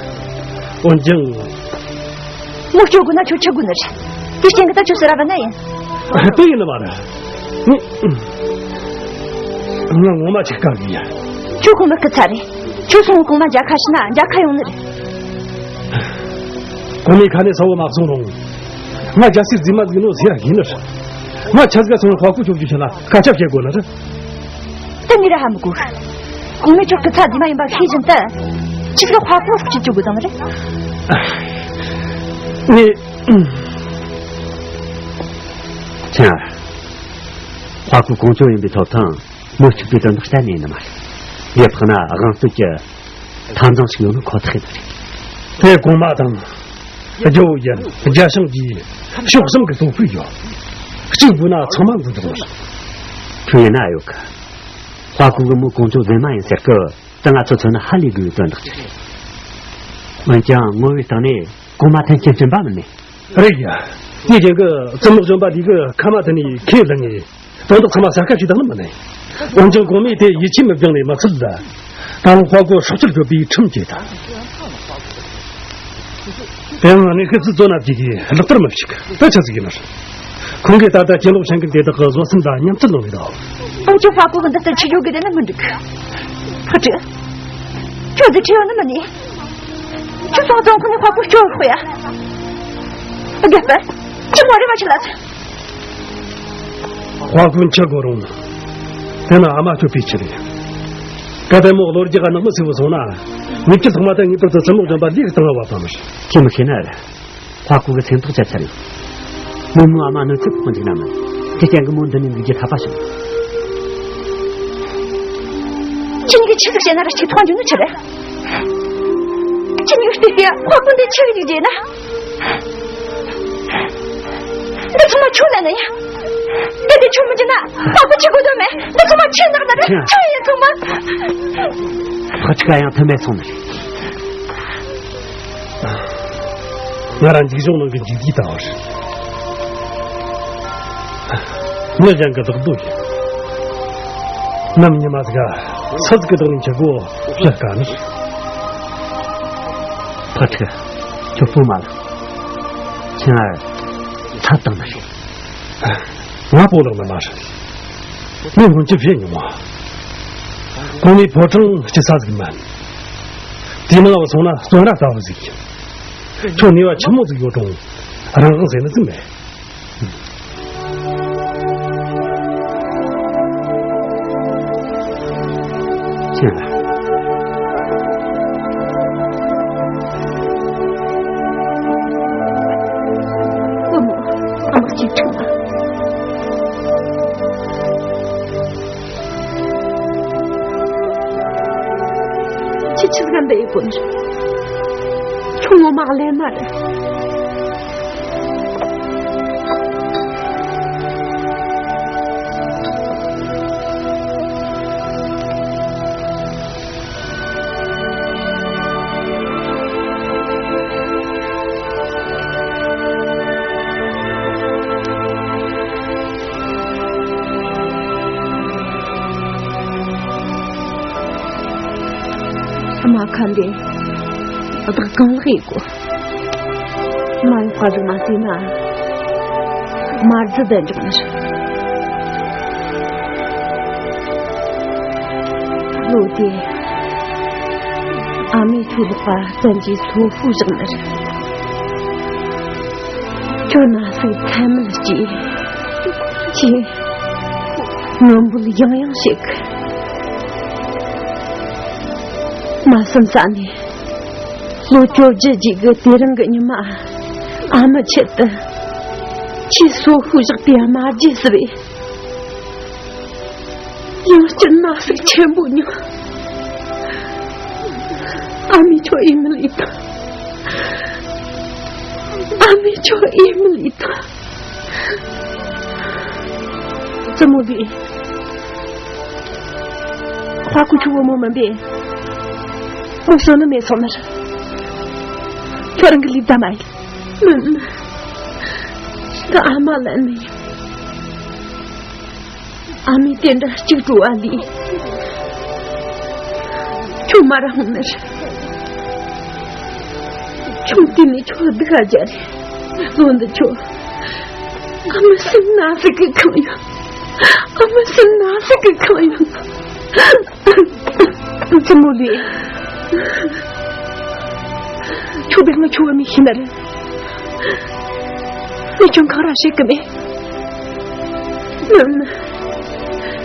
འོན་ཀྱང་། མོ་སྐྱོབ་དགོས་ན་ཁྱོད་ཁྲིད་དགོས་ནི་རེད། དེ་རྐྱེན་གྱིས་ད་ཁྱོད་སུ་ར་བ་ན་ཡིན། དེ་ཡིན་ནི་མ་རེད། ང་ངོ་མ་ཆེ་དཀའ་གི་ཡ། ཁྱོད་ཁོ་མི་སྐུ་ཚ་རེད། ཁྱོད་སོང་གོང་མ་མཇལ་ཁ་ཞུས་ན་མཇལ་ཁ་ཡོང་ནི་རེད། གོང་མའི་ཁ་ནས་གསལ་བོ་མ་གསུངས་རུང་། ང་རྒྱལ་སྲས་རྫུན་མ་རྫུན་ནོ་ཟེར་ར་ཡིན་ནི་རེད། ང་ཆ་ཟིག་སོང་ཧྭ་ཁུ་སྐྱོབ་རྒྱུ་ཞིག་ལ་སྐད་ཆ་བཤད་དགོས་ནི་རེད། ད་ངས་ར་ཧ་མི་གོ། གོང་མས་ཁྱོད་སྐུ་ཚ་རྫུན་མ་ཡིན་པ་ཤེས་བཞིན་དུ། ཁྱེད་ཀྱིས་ཧྭ་ཁུ་སྲོག་སྐྱོབ་དགོས་དང་རེད། ངས། ཁྱེད། ཧྭ་ཁུ་ཀོང་ཇོ་ཡིན་པའི་ཐོབ་ཐང་མི་གཅིག་པུའི་དོན་དག་གཏན་ནས་ཡིན་ནི་མ་རེད། དེ་ཕག་ན་དབང་སྟོད་ཀྱི་འཐབ་འཛིང་ཞིག་ཡོད་ནི་ཁོ་ཐག་ཡིན་ནི་རེད། དེ་གོང་མ་དང་། རྒྱལ་བོ་ཡན་རྒྱལ་བྱང་གིས་ཕྱོགས་གསུམ་གྱི་སྟོབས་ཤུགས་ཡོད། གཅིག་བུ་ན་ཚང་མ་འགུལ་འགྲོ་བར། ཁྱོད་ཡིན་ན་ཡོད་གི། ཧྭ་ཁུ་གི་མོ་ཀོང་ཇོ་རྫུན་མ་ཡིན་ཟེར་སྐབས་ད་ང་ཚོ་མཚོན་ན་ཧ་ལས་དགོས་པའི་དོན་དག་ཅིག་རེད། འོན་ཀྱང་ངོ་བོའི་སྟེང་ནས་གོང་མ་ཐན་སྐྱེ་སྐྱེན་པ་མིན་ནས། རེད་ཡ། དེའི་རྐྱེན་གྱིས་བཙུན་མོ་གཞོན་པ་འདི་གི་ཁ་མ་ཐུན་ནས་ཁས་ལེན་ངེས། དོན་དག་ཚང་མ་གསལ་ཁ་ཞིག་བཏང་ནི་མིན་ནས། འོན་ཀྱང་གོང་མས་དེ་ཡིད་ཆེས་མི་བྱུང་ནས་མི་ཚད་ལ། ད་རུང་ཧྭ་ཁུ་སྲོག་སྐྱོབ་དགོས་པའི་ཁྲིམས་བཅད་ད། དེ་ཡང་གནས་ཤུལ་ཙི་ཙོ་ན་བགྱིས་ཀྱིས་ལག་བསྟར་མི་བྱེད་གི། ད་ཆི་ཟིག་ཡིན་ནར། ཁོང་གིས་ད་ལྟ་གྱེན་ལོག་བྱེད་མཁན་དེ་དག་གི་བཟོད་སེམས་ལ་ཉམས་ཚོད་ལོན་མེད་དོ། འོན་ཀྱང་ཧྭ་ཁུ་གི་འདི་ལྟར་ཆི་ཡོད་གི་དེ་ནི་མི་འགྲིག་གི། ཕོ་ཁྲི། ཁྱོད་འདི་ཁྲིད་ཡོང་ནི་མིན་ནི། ཁྱོད་སོང་ཙང་ཁོ་ནི་ཧྭ་ཁུ་སྐྱོབ་ཤོག་ཡ། རྒྱལ་པོ། ཁྱོད་མོ་རེ་མ་ཆི་ལ། ཧྭ་ཁུ་འཆི་དགོས་རུང་། དེ་ན་ཨ་མ་སྐྱོབ་པའི་ཆེད་ལས། གལ་ཏེ་མོ་ལོ་རྒྱུས་ཀ་ནག་མོ་སེ་བོ་སོང་ན། ངེད་ཀྱི་ཚང་མ་ད་ངེས་པར་དུ་བཙུན་མོ་གཞོན་པ་ལིའུ་གི་སྟེང་ལ་བབས་པ་མ་རེད། ཁྱེད་མི་ཤེས་ན་རེད། ཧྭ་ཁུ་གི་སེམས་ཐག་བཅད་ཚར་ཡོད། མོ་མོའི་ཨ་མ་གནོད་འཚེ་ཕོག་འཇུག་ན་མིན། དེ་རྐྱེན་གྱིས་མོ་འདི་ནས་འདུག་རྒྱུ་ཐབས་པ་བྱུང་། ཁྱེད་གཉིས་ཀྱིས་ཆི་ཟིག་བྱས་ན་ར་ཅིག་ཐོག་འཇུག་ནི་ཆི་རེད། ཁྱེད་གཉིས་ཀྱིས་བལྟས་ཏེ་ཧྭ་ཁུ་འདི་ཆི་གི་རིགས་རེད་ན། འདི་ཚང་མ་ཁྱོད་ལ་ན་ཡ། དེ་དེ་ཁྱོད་མི་འཇུག་ན་ཧྭ་ཁུ་ཆི་དགོས་དོན་མེད། འདི་ཚང་མ་ཁྱོད་ནག་ན་རེད། ཁྱོད་ཡིན་ཚང་མ། ཕ་ཆི་ག་ཡང་ཐུ་མེད་སོང་ནི་རེད། ང་རང་འཇིགས་སྦྱོང་ནང་གི་འཇིགས་སྐྲག་ལྟ་བུ་རེད། མི་གཞན་གྱི་བདག་པོ་ཡིན། ནམ་ཉི་མ་ཟིག་ག་ས་ཟིག་གི་བདག་ནི་འཆི་དགོས་ཞེས་དཀའ་ནི་རེད། ཕ་ཁྲི། ཁྱོད་སྤོ་མ་ལ། ཁྱེད་ང་ཚབ་བཏང་ནི་རེད། ང་སྤོ་ལགས་ནི་མ་རེད། ངས་སྔོན་ཆད་བཤད་མྱོང་བ། གོང་མའི་ཕོ་བྲང་སྐྱིད་ས་ཟིག་མིན། དེའི་ནང་སོང་ན་བཙོན་ར་ལྟ་བུ་ཟིག་ཡིན། ཁྱོད་ནུས་པ་ཆི་མོ་ཟིག་ཡོད་རུང་རང་དབང་ཟེར་ནི་ཟིག་མེད། ཁྱེད་ལ། བུ་མོ། ཨ་མ་གཅིག་ཁྲིད་ལ། ཁྱེད་ཆི་ཟིག་འདི་ཡི་བུ་ནི། ཁྱོད་ངོ་མ་གླེན་མ་རེད། ཨ་མ་ཁ་འདི་བདག་གང་ལགས་ཡིན་གོ། མ་ཡོང་བ་ཟིག་མ་བལྟས་ན་མ་རྫི་ལྡན་འཇོག་ནི་རེད། ལོ་དེ་ཨ་མས་ཁྱོད་ལོག་པ་བཙན་གྱིས་སོ་ཕོ་བཞག་ནི་རེད། ཁྱོད་ན་ཟུག་མཚན་མེད་སྐྱེས། ཁྱེད་ངུ་འབོད་ཡང་ཡང་བྱེད་གི། མ་བསམ་ས་ནས་ལོ་བཅོ་བརྒྱད་རྗེས་གི་དེ་རིང་གི་ཉི་མ། ཨ་མའི་ཆེད་དུ་ཁྱེད་སོ་ཤུགས་བཞག་པའི་དམར་རྗེས་སུ་རེད། ཡང་བསྐྱར་ན་ཟུག་ཆེན་པོ་མྱངས། ཨ་མས་ཁྱོད་ཨེ་མི་ལུས་དང་། ཨ་མས་ཁྱོད་ཨེ་མི་ལུས་དང་། བཙུན་མོ་ལུས། ཕ་ཁུ་ཆུ་བོ་མོ་མིན་པས། མོ་གསོན་ནི་མེད་སོང་ནར། ཁྱོད་རང་གི་ལུས་བདག་མ་ཡིན། མིན། ད་ཨ་མ་ལན་ནི་ཡིན། ཨ་མས་དེ་འདྲ་གཅིག་བྲོ་བ་ལས། ཁྱོད་མ་ར་ཧོང་ནི་རེད། ཁྱོད་དེ་ནས་ཁྱོད་སྡུག་ག་རྒྱ་རེད། ལོ་འདི་ཁྱོད། ཨ་མའི་སེམས་ན་ཟུག་གི་ཁེངས་ཡོད། ཨ་མའི་སེམས་ན་ཟུག་གི་ཁེངས་ཡོད། བཙུན་མོ་ལུས། ཁྱོད་བདག་ང་ཁྱོད་བ་མི་ཤེས་ནི་རེད། ངས་ཁྱོད་གང་ར་བཤད་གི་མེད། ནམ་ནི་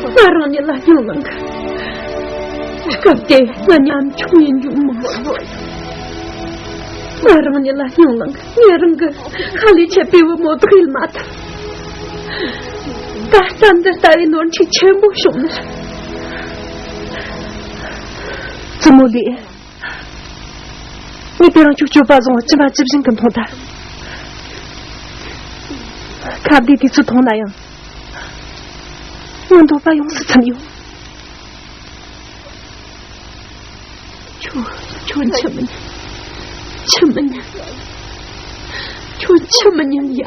ང་རང་ཉིད་ལ་སྙིང་ལངས་གི། སྐབས་དེ་ང་ཉམ་ཆུང་ཡིན་རྒྱུ་མང་སོང་། ང་རང་ཉིད་ལ་སྙིང་ལངས་གི། ངས་རང་གི་ཁ་ལས་ཆད་པའི་བུ་མོ་དག་ཡིད་མ་ཐུབ། ད་ལྟ་འདི་ལྟ་བུའི་ནོར་འཁྲུལ་ཆེན་པོ་བྱུང་ནི་རེད། བཙུན་མོ་ལུས། ངས་དེ་རིང་ཁྱོད་སྤྱོད་པ་བཟང་བོ་ཅི་མ་ཇི་བཞིན་གྱི་མཐོང་ཐལ། ཁ་བདེ་དུས་ཚོད་མཐོང་ན་ཡང་། ངའི་འདོད་པ་ཡོངས་སུ་ཚིམ་ཡོད། ཁྱོད། ཁྱོད་འཆི་མི་ཉན། འཆི་མི་ཉན། ཁྱོད་འཆི་མི་ཉན་ཡ།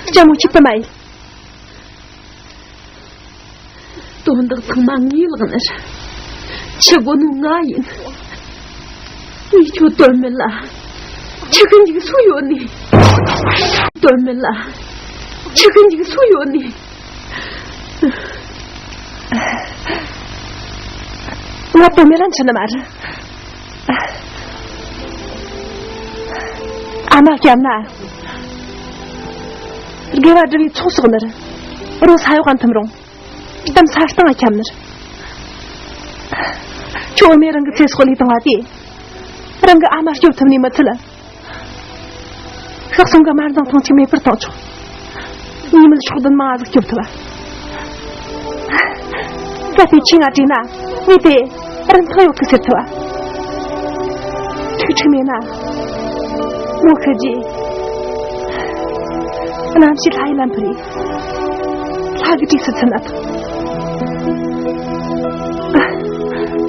ལྕམ་མོ་ཁྱེད་དུ་མ་ཡིན། དོན་དག་ཚང་མ་ངའི་ལག་ནས་རེད། འཆི་དགོས་ནོ་ང་ཡིན། ངས་ཁྱོད་དོན་མེད་ལ་འཆི་གི་འཇུག་སྲོལ་ཡོད་ནི། དོན་མེད་ལ་འཆི་གི་འཇུག་སྲོལ་ཡོད་ནི། ང་དོན་མེད་ལ་འཆི་ནི་མ་རེད། ཨ་མ་སྐྱབས་ན། དགེ་བ་སྒྲུབ་པའི་ཚོགས་གསོག་ནི་རེད། རོ་ས་འོག་ག་འཐིམ་རུང་། གཏམ་ས་སྟེང་ང་ཁྱབ་ནི་རེད། ཁྱོད་བུད་མེད་རང་གི་ཚེ་སྲོག་ལས་བཏང་བ་དེ། རང་གི་ཨ་མ་སྐྱོབ་ཐུབ་ནི་མི་ཚད། ཤག་གསུམ་གི་དམར་མདངས་ཐེངས་གཅིག་མེད་པར་བཏང་ཆོག་ཉེས་མེད་ཕྱོགས་བདུན་མང་ཟིག་སྐྱོབ་ཐུབ། གལ་ཏེ་ཁྱོས་ང་བྲོས་ན། ངས་དེ་རིན་ཐང་ཡོད་ཐུག་ཟེར་ཐུབ། ཁྲིག་ཁྲིག་མེད་ན། མོ་ཤི་རྗེས། རྣམ་ཤེས་ལྷ་ཡི་ལམ་བུ་རེད། ལྷ་གི་གྲས་སུ་ཚུད་ན་ཐང་།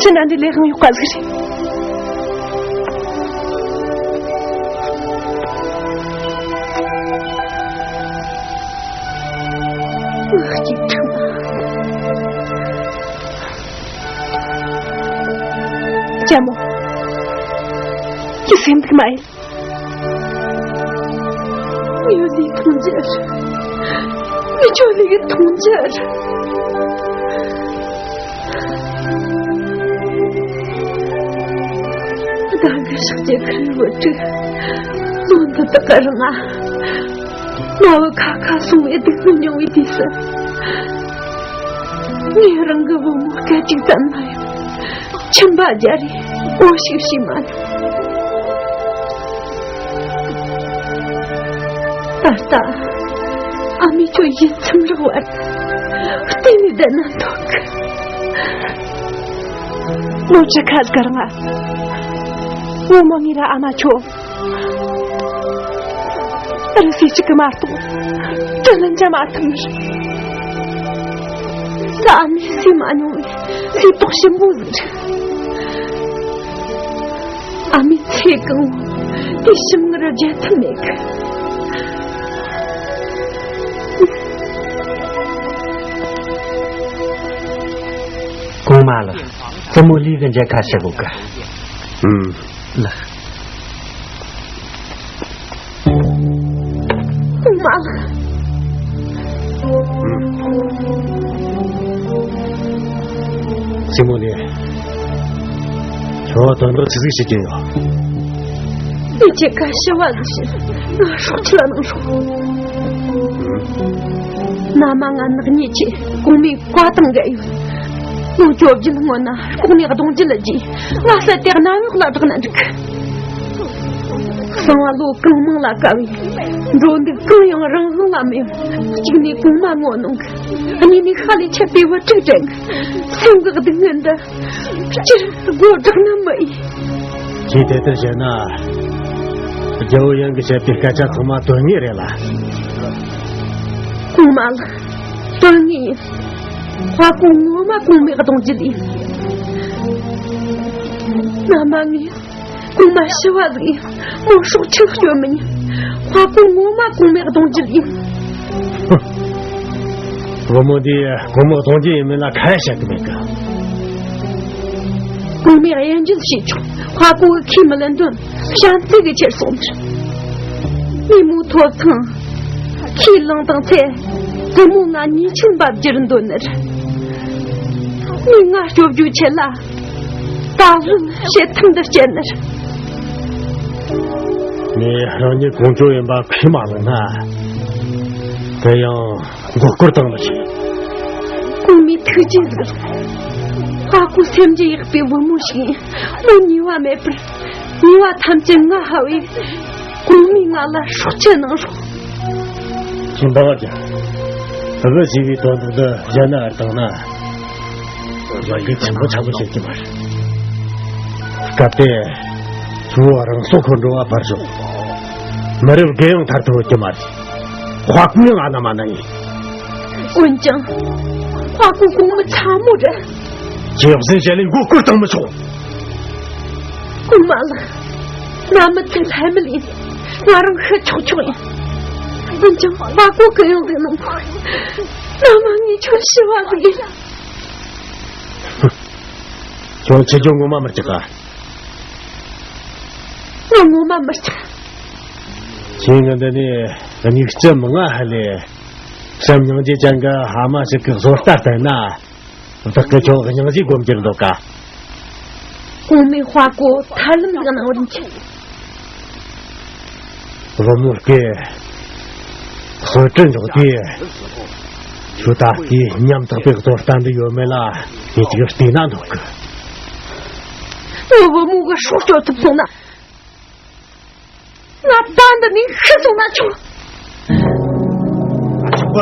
ཅི་འདྲ་འདི་ལས་དབང་ཡོད་པ་ཟིག་རེད། ངག་གཅིག་ཁྲིམས། ལྕམ་མོ། ཁྱེད་སེམས་སྡུག་མ་ཡེད། ངའི་ལུས་ཐང་རྒྱལ། ངའི་ཆོ་ལུས་ཐང་རྒྱལ། ཟླ་འགའི་ཕྱག་རྒྱ་ཁུར་བུ་དྲུག་ལོ་འདི་དག་གི་རིང་ང་། རྣ་བ་ཁ་ཁ་སོང་བའི་སྡུག་བསྔལ་མྱོང་བའི་དུས་སུ། ངས་རང་གི་བུ་མོ་སྐད་ཅིག་ཙམ་ན་ཡང་། མཆིན་པ་རྒྱ་རེ་འོ་ཞིག་བྱས་མ་མྱོང་། ད་ལྟ་ཨ་མས་ཁྱོད་ཡིད་ཚིམ་རག་བར་བལྟས་ནས་བསྡད་ན་འདོད་གི། ལོ་བཅུ་ཁ་སྒར་ང་། བུ་མོ་ངའི་ར་ཨ་མ་ཁྱོད། རི་སུལ་གཅིག་གི་མ་གཏོགས་དྲིན་ལན་འཇལ་མ་ཐུབ་ནི་རེད། ད་ཨ་མས་ཟོས་མ་མྱོང་བའི་ཟས་ཏོག་ཞིམ་པོ་ཟིག་རེད། ཨ་མས་ཚེ་གང་བོ་དེ་ཞིམ་མངར་བརྗེད་ཐབས་མེད་གི། གོང་མ་ལགས། བཙུན་མོ་ལུས་གི་མཇལ་ཁ་ཞུ་དགོས་གི། ཨུམ། ལགས། གོང་མ་ལགས། ཨུམ། བཙུན་མོ་ལུས། ཁྱོད་དོན་དག་ཆི་ཟིག་བྱེད་ཀྱི་ཡོད། འདི་ཁྱེད་ཀ་ཞུ་བ་ཟིག་བྱེད། ང་སྲོག་ཁྲི་ལ་གནང་སྲོག་ཨུམ། མནའ་མ་ང་ནག་ཉེས་ཆེ། གོང་མའི་བཀའ་དང་འགལ་ཡོད། ལོ་བཅོ་བརྒྱད་སྔོན་ན་ལྐོག་ནས་གདུང་རྒྱུད་བརྗེས། ང་བསད་དེ་གནམ་འོག་ལ་བསྒྲགས་ན་འགྲིག། གསང་བ་ལོ་གང་མང་ལ་དཀའ་བའི་འགྲོ་འདུག་གང་ཡང་རང་དབང་ལ་མེད། གཅིག་ནས་གོང་མ་ངོ་གནོང་གི། གཉིས་ནས་ཤ་ལས་ཆད་པའི་བུ་ཕྲུག་དྲན་གི། སེམས་འགག་སྡུག་བསྔལ་འདི་སྤྱིར་དགོད་བསྒྲགས་ན་མི་ཡིན། ཁྱེད་དེ་ལྟར་བཤད་ན། རྒྱལ་བོ་ཡང་གིས་བཤད་པའི་སྐད་ཆ་ཚང་མ་དོན་ངེས་རེད་ལ། གོང་མ་ལགས། དོན་ངེས་ཡིན། ཧྭ་ཀོ་ངོ་མ་གོང་མའི་གདུང་རྒྱུད་ཡིན། མནའ་མ་ངས་གོང་མ་ཞུ་བ་ཟིག་ཡིན། མོ་སྲོག་ཆད་སྐྱོན་མི་ཉན། ཧྭ་ཀོ་ངོ་མ་གོང་མའི་གདུང་རྒྱུད་ཡིན། བུ་མོ་འདིས་གོང་མའི་གདུང་རྒྱུད་ཡིན་མིན་ལ་ཁ་ཡ་བཤད་གི་མེད་གི། གོང་མས་གཡས་འཇུག་བྱས་ཆོག་ཧྭ་ཀོ་གི་ཁས་མི་ལེན་དོན་བྱམས་བརྩེ་གི་ཕྱིར་སོང་ནི། མོས་མོའི་ཐོབ་ཐང་ཁས་བླངས་དང་ཚེ་བུ་མོ་ང་ཉེས་ཆད་འབབ་རྒྱུར་འདོད་ནི་རེད། མོས་ང་སྐྱོབ་རྒྱུའི་ཆེད་ལ་ད་གཟོད་བྱེད་ཐབས་འདི་སྤྱད་ནི་རེད། ངས་རང་ཉིད་ཀོང་ཇོ་ཡིན་པ་ཁས་མ་བླངས་ན། དེ་ཡང་མགོ་སྐོར་བཏང་ནི་རེད། གོང་མའི་ཐུགས་རྗེ་གཟིགས། ཧྭ་ཀོ་སེམས་རྒྱུད་ཡག་པའི་བུ་མོ་ཞིག་ཡིན། མོ་ཉེས་པ་མེད་པར། ཉེས་པ་ཐམས་ཅད་ང་ཧ་བས། གོང་མས་ང་ལ་སྲོག་ཆད་གནང་རོགས། ཁྱེད་འདང་བ་རྒྱག་ཕུ་བུ་ཞེས་པའི་དོན་དག་འདི་གཞན་ན་ཨར་བཏང་ན། ཡང་གི་ཆེན་པོ་ཆགས་པོ་བྱེད་ཀྱི་མ་རེད། སྐབས་དེ་ཚུར་རང་སྲོག་ཁོ་འགྲོ་བ་ཕར་ཞོག་མི་རབས་རྒས་ཡང་ཐར་ཐུབ་ཀྱི་མ་རེད། ཧྭ་ཀོ་ཡང་ཨ་ན་མ་ན་ཡིན། འོན་ཀྱང་ཧྭ་ཀོ་གོང་མ་ཚ་མོ་རེད། ཇེ་བཟང་བྱས་ལས་མགོ་སྐོར་བཏང་མི་ཆོག་གོང་མ་ལགས། མནའ་མ་ཚེ་ལྷད་མེད་ཡིན། ང་རང་ཤི་ཆོག་ཆོག་ཡིན། འོན་ཀྱང་ཧྭ་ཀོ་གུ་ཡངས་ཟིག་གནང་། མནའ་མ་ངས་ཁྱོད་ཞུ་བ་ཟིག་ཡིན། ཁྱོད་ཆེ་ཆུང་ངོ་མ་མི་སྐྲག་ག་ང་ངོ་མ་མི་སྐྲག་ཁྱེད་ངི་འདི་ནས་སྨྱུག་རྩེ་མང་ང་ཧ་ལས། བྱམས་སྙིང་རྗེ་ཅན་གི་ཕ་མ་ཞིག་གི་བཟོ་ལྟ་བསྟན་ན། བདག་གི་ཁྱོད་སྙིང་རྗེ་སྒོམ་གྱིར་འདུག་ག་གོང་མའི་ཧྭ་ཀོ་ཐར་ལམ་ཟིག་གནང་བར་འཁྱེར། བུ་མོ་སྐད། གསོན་བྲལ་འཇོག་དུས། ཁྱོད་ད་ལྟའི་ཉམ་ཐག་པའི་བཟོ་ལྟ་འདི་ཡོད་མེད་ལ་ངས་ཅིག་བལྟས་ན་འདོད་གི་ངའི་བུ་མོ་གི་སྲོག་སྐྱོབ་ཐུབ་སོང་ན། ང་ད་འདི་ནས་ཤི་སོང་ན་ཆོག་ཆོག་པ།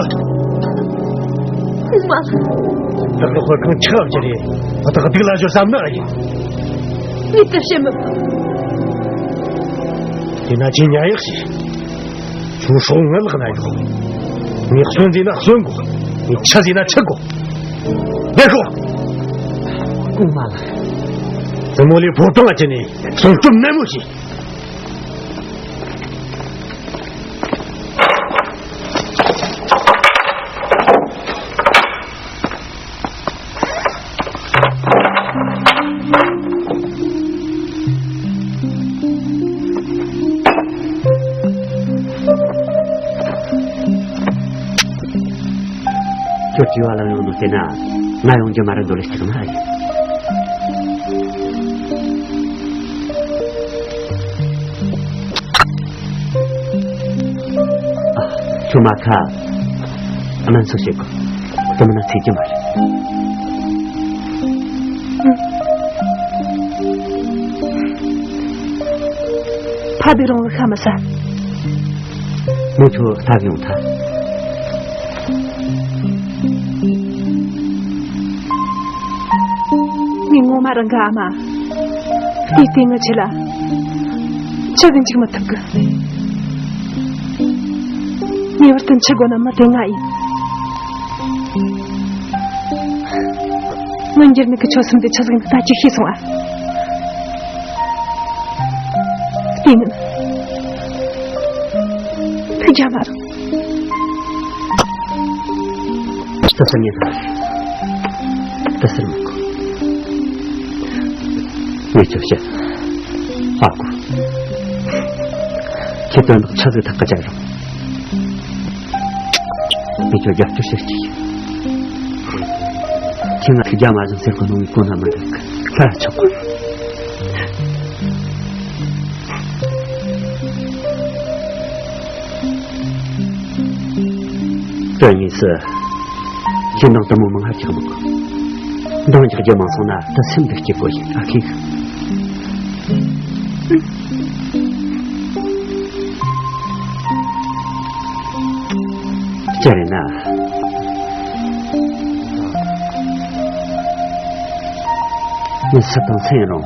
ཨུ་མ། བདག་ལ་དཔེ་ཁང་ཆགས་ཀྱི་རེད། བདག་སྡིག་ལ་སྦྱོར་བསམ་ན་ཡིན། ངས་དེ་བཤད་མི་ཕོད། དེ་ན་ཁྱེད་ཉལ་ཡག་བྱེད། ཁྱོད་སྲོག་ངའི་ལག་ན་ཡོད། ངས་གསོན་ཟིན་ན་གསོན་དགོས། ངས་འཆི་ཟིན་ན་འཆི་དགོས། ངས་ཤོག་ཨུ་མ་ལགས། བཙུན་མོ་ལས་ཕོ་བྲང་ལ་ཁྱེར་ནས་སྲུང་སྐྱོབ་ནན་མོ་བྱེད། ཁྱོད་བྲིས་པ་ལ་ཡོང་ནོ་བལྟས་ན་ང་ཡོང་རྒྱུ་མ་རེད་འདོད་ལེ་སྐྲག་ན་ཨ་ཡིན། ཨ། ཁྱོད་མ་ཁ། དམན་སོ་བྱེད་གོ་དེ་མིན་ན་ཚིག་རྒྱུ་མ་རེད། ཕ་བདེ་རུང་བ་ཤ་མི་ཟ། མོ་ཁྱོད་ལྟ་གི་ཡོང་ཐལ། ངས་ངོ་མ་རང་གི་ཨ་མ། དེའི་སྟེང་ངི་ཆེ་ལ། ཆི་ཟིག་འཇིག་མི་ཐུབ་གི་ངེས་པར་དུ་འཆི་དགོས་ན་མི་དེ་ང་ཡིན། མི་འགྱུར་མེད་ཀྱི་ཆོད་སེམས་དེ་ཆི་ཟིག་ཡིན་ད་ཅིག་ཤེས་སོང་ཨ། ལྟས་ངན། ཐུགས་རྒྱལ་མ་རུང་། ལྟ་ཟེར་ཉན་ཐལ། ལྟ་ཟེར་མི་དགོས། ངས་ཁྱོད་བཤད། ཧ་གོ་ཁྱེད་དོན་དག་ཆི་ཟིག་ཐག་ག་བཅད་རུང་། ངས་ཁྱོད་རྒྱབ་སྐྱོར་བྱེད་ཀྱི་ཡིན། ཁྱེད་ང་ཐུགས་རྒྱལ་མ་བཞེངས་ཟེར་གོ་ནོ་ངས་གོ་ན་མི་འདུག་གི་ལྷ་ཆོག་གོ་དོན་དངོས་སུ་ཁྱེད་འདང་དུ་མོ་མང་ང་རྒྱག་མི་དགོས། འདང་རྒྱག་རྒྱུ་མང་སོང་ན་ད་སེམས་སྡུག་སྐྱེ་དགོས་ཡིན། ཨ་ཁེ། ཅི་རེད་ན། ངས་སུ་དང་སུ་ཡིན་རུང་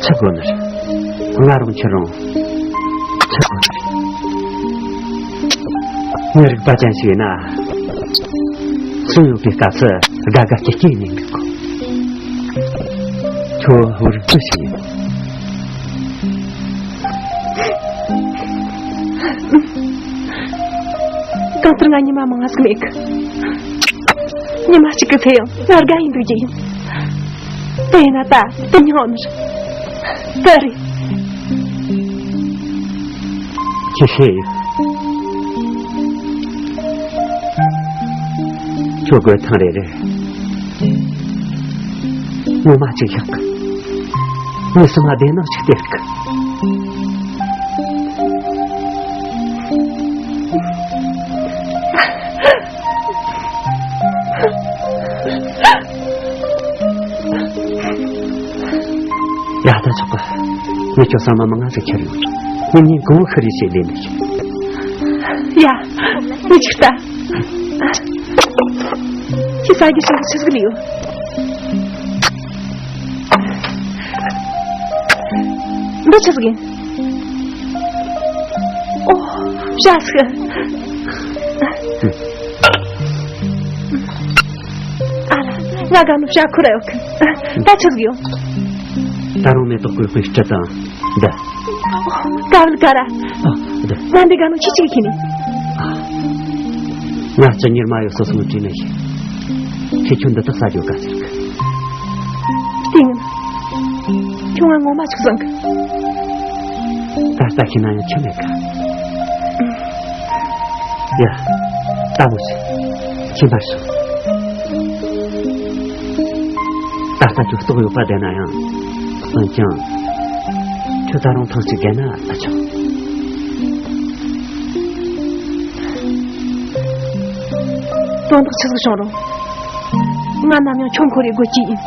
འཆི་དགོས་ནི་རེད། ང་རང་འཆི་རུང་འཆི་དགོས་ནི་རེད། ངའི་རིག་པ་ཅན་ཞིག་ཡིན་ན། སུ་ཡོད་པའི་སྐབས་སུ་དགའ་དགའ་སྐྱིད་སྐྱིད་ཡིན་དགོས། ཁྱོད་རིག་པ་ཞིག་ཡིན། གང་ལྟར་ང་ཉི་མ་མང་ང་ཟིག་མེད་གི། ཉི་མ་གཅིག་གི་ཚེ་ཡང་ང་དགའ་ཡིན་འདུག་རྒྱུ་ཡིན། དེ་ཡིན་ན་ད་དེ་ཉོ་ནི་རེད། དེ་རེད། ཁྱེད་ཤེས་ཡོད། ཁྱོད་དགོས་ཐང་རེ་རེ། ངོ་མ་གཅིག་བཞག་གི། ངས་སུ་མ་བདེན་ནང་ཞིག་སྟེར་གི། ཡ་ད་ཆོག་གི། ངས་ཁྱོད་ཟ་མ་མང་ང་ཟིག་ཁྱེར་ཡོང་། ངས་ཉིན་གང་བོ་ཤི་རེ་བྱེད་ལས་མེད། ཡ། ངས་ཅིག་ལྟ། ཁྱི་ཟ་རྒྱུ་ཞིག་ཆི་ཟིག་ལས་ཡོད། འདི་ཆི་ཟིག་ཡིན། ཨོ། བྱ་ཟིག་ཨ་ལ། ང་དགའ་ནོ་བྱ་ཁུ་ར་ཡོད་གི། ད་ཆི་ཟིག་ཡོད། ད་རུང་མེ་ཏོག་གི་སྤོས་སྤྲི་དང་། འདི། ཀ་བལ་ཀ་ར། ཨ། འདི། ང་འདི་དགའ་ནོ་ཁྱི་གཅིག་གིས་ནི། ཨ། ང་ཅི་ཉེར་མ་ཡོད་སོ་སོ་བྲིས་ནས་ཤི། ཁྱེད་ཁྱོད་འདི་དག་ཟ་རྒྱུ་ག་ཟེར་གི། སྟེང་། ཁྱོད་ང་ངོ་མ་ཆུག་བཟང་གི། ད་ལྟ་ཤི་ན་ཡང་ཆི་མེད་ག། ཡ། ལྟ་མོ་ཆེ། ཁྱིམ་པར་སོང་། ད་ལྟ་ཁྱོད་ལྟོགས་ཡོད་པ་བསྡད་ན་ཡང་། འོན་ཀྱང་། ཁྱོད་ད་རུང་ཐེངས་གཅིག་བསྡད་ན་ཨ་ཆོག། དོན་དག་ཆི་ཟིག་བྱུང་རུང་། ང་ནམ་ཡང་ཁྱོད་འཁོར་རེ་དགོས་ཀྱི་ཡིན།